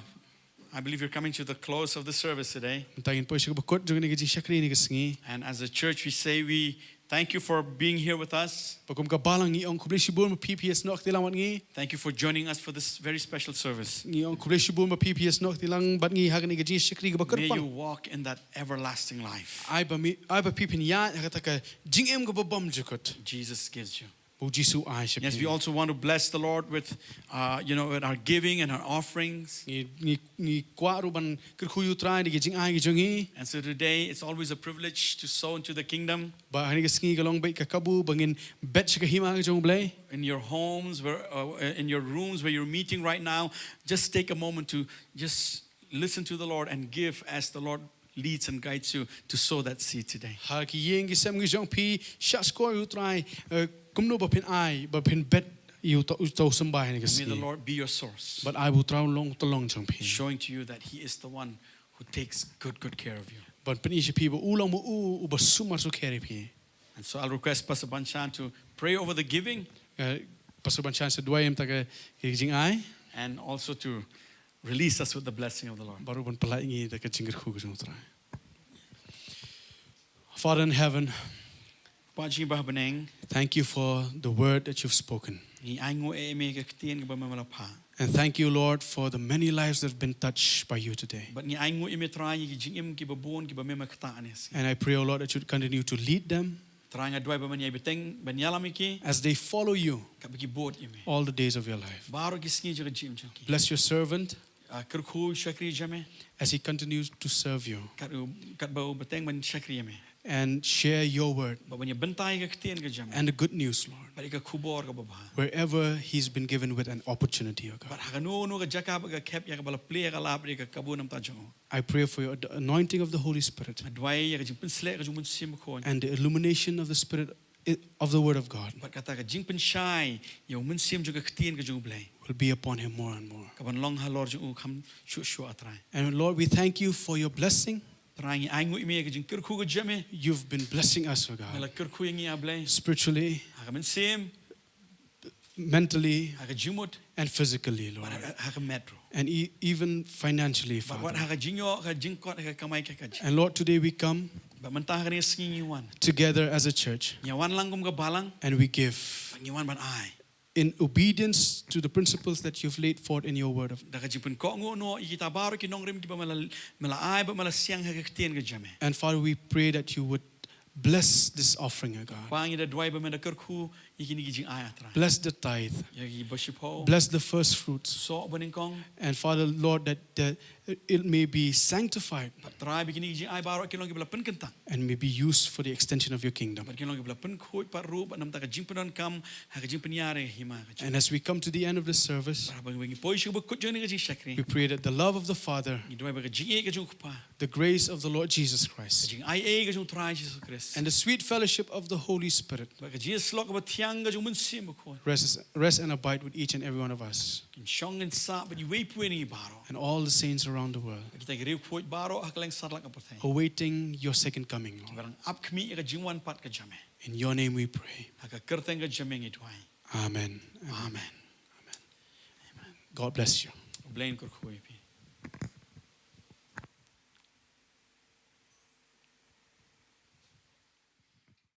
I believe we're coming to the close of the service today. Mynta ngin poi sha kaba kut jong kane ka jingshakri ha kane ka sngi. And as a church, we say we Thank you for being here with us. Bad kum ka balang ngi ong khublei shibun ba phi phi ïasnoh kti lang bad ngi. Thank you for joining us for this very special service. Ngi ong khublei shibun ba phi phi ïasnoh kti lang bad ngi ha kane ka jingshakri kaba kyrpang. May you walk in that everlasting life. Ai ba mi, ai ba phi phin ïaid ha kata ka jingim kaba bymjukut. Jesus gives you. Ba U Jisu ai sha phi. Yes, we also want to bless the Lord with, uh, you know, with our giving and our offerings. Ngi, ngi, ngi kwah ruh ban kyrkhu ïa U Trai da ki jingai ki jong ngi. And so today, it's always a privilege to sow into the kingdom. Bad ha kane ka sngi ka long beit ka kabu ba ngin bet sha ka hima ka jong U Blei. In your homes, where, uh, in your rooms where you're meeting right now, just take a moment to just listen to the Lord and give as the Lord leads and guides you to sow that seed today. Ha ki ïing ki sem ki jong phi, shah shkor ïa U Trai, eh, kumno ba phin ai, ba phin bet ïa uta, uta u symbai ha kane ka sngi. May the Lord be your source. Bad ai ba U Trai un long u tyllong jong phi. Showing to you that He is the one who takes good, good care of you. Bad pyni sha phi ba U long ma U uba sumar sukher ïa phi. And so I'll request Pastor Banshan to pray over the giving. Eh, Pastor Banshan sa duwai ïa kata ka, ka jingai. And also to release us with the blessing of the Lord. Bad ruh ban pynlait ngi da ka jingkyrkhu ka jong U Trai. Father in heaven, Kpa jong ngi ba ha bneng. Thank you for the word that you've spoken. Ngi ainguh ïa me ka ktien kaba me la phah. And thank you, Lord, for the many lives that have been touched by you today. Bad ngi ainguh ïa me Trai ïa ki jingim kiba bun kiba me me ktah ne sngi. And I pray, O Lord, that you'd continue to lead them. Trai nga duwai ba men ïai bteng, ban ïalam ïa ki. As they follow you. Katba ki bud ïa me. All the days of your life. Baroh ki sngi jong ka jingim jong ki. Bless your servant. Ah, kyrkhu shakri jong me. As he continues to serve you. Kat u, katba u bteng ban shakri ïa me. And share your word. Bad ban ïa bynta ïa ka ktien ka jong me. And the good news, Lord. Bad ïa ka khubor kaba bha. Wherever he's been given with an opportunity, O God. Bad ha kano kano ka jaka ba ka khep ïa kaba la plie ïa ka lad ïa ka kabu namar jong u. I pray for your, the anointing of the Holy Spirit. Nga duwai ïa ka jingpynsleh ka jong U Mynsiem Bakhuid. And the illumination of the Spirit i-, of the Word of God. Bad kata ka jingpynshai ïa U Mynsiem jong ka ktien ka jong U Blei. Will be upon him more and more. Kaban long halor jong u kham shuh shuh, ah Trai. And Lord, we thank you for your blessing. Trai ngi ainguh ïa me ïa ka jingkyrkhu ka jong me. You've been blessing us, O God. Me la kyrkhu ïa ngi, ah Blei. Spiritually. Ha ka mynsiem. Mentally, ha ka jingmut, and physically, Lord. Bad ha, ha ka met ruh. And e-, even financially, Father. Bad, bad ha ka jingïoh, ka jingkot, ha ka kamai ka kajih. And Lord, today we come, bad mynta ha kane ka sngi ngi wan, together as a church. Ngi wan lang kum ka balang. And we give. Bad ngi wan ban ai. In obedience to the principles that you've laid forth in your word of. Da ka jingpynkohnguh noh ïa kita baroh ki nongrim kiba me la, me la ai bad me la siang ha ka ktien ka jong me. And Father, we pray that you would bless this offering, O God. Kpa ngi da duwai ba men da kyrkhu ïa kine ki jingai, ah Trai. Bless the tithe. Ïa kiba shiphew. Bless the first fruits. Soh banyngkong. And Father, Lord, that, that it may be sanctified. Bad Trai ba kine ki jingai baroh kin long kiba la pynkyntang. And may be used for the extension of your kingdom. Bad kin long kiba la pynkhuid pat ruh bad namar ka jingpyndonkam ha ka jingpynïar ïa ka hima ka jong. And as we come to the end of the service, bad haba ngi poi sha kaba kut jong kane ka jingshakri, we pray that the love of the Father, ngi duwai ba ka jingïeit ka jong U Kpa, the grace of the Lord Jesus Christ, ka jingaiei ka jong U Trai Jisu Khrist, and the sweet fellowship of the Holy Spirit, bad ka jingïasyllok kaba thiang ka jong U Mynsiem Bakhuid, rest, rest and abide with each and every one of us. Kin shong kin sah bad iwei pa iwei na ngi baroh. And all the saints around the world. Bad kita ki riewkhuid baroh ha kylleng satlak ka pyrthei. Awaiting your second coming, Lord. Kiba dang ap khmih ïa ka jingwan pat ka jong me. In your name we pray. Ha ka kyrteng ka jong me ngi duwai. Amen. Amen. Amen. God bless you. U Blei un kyrkhu ïa phi.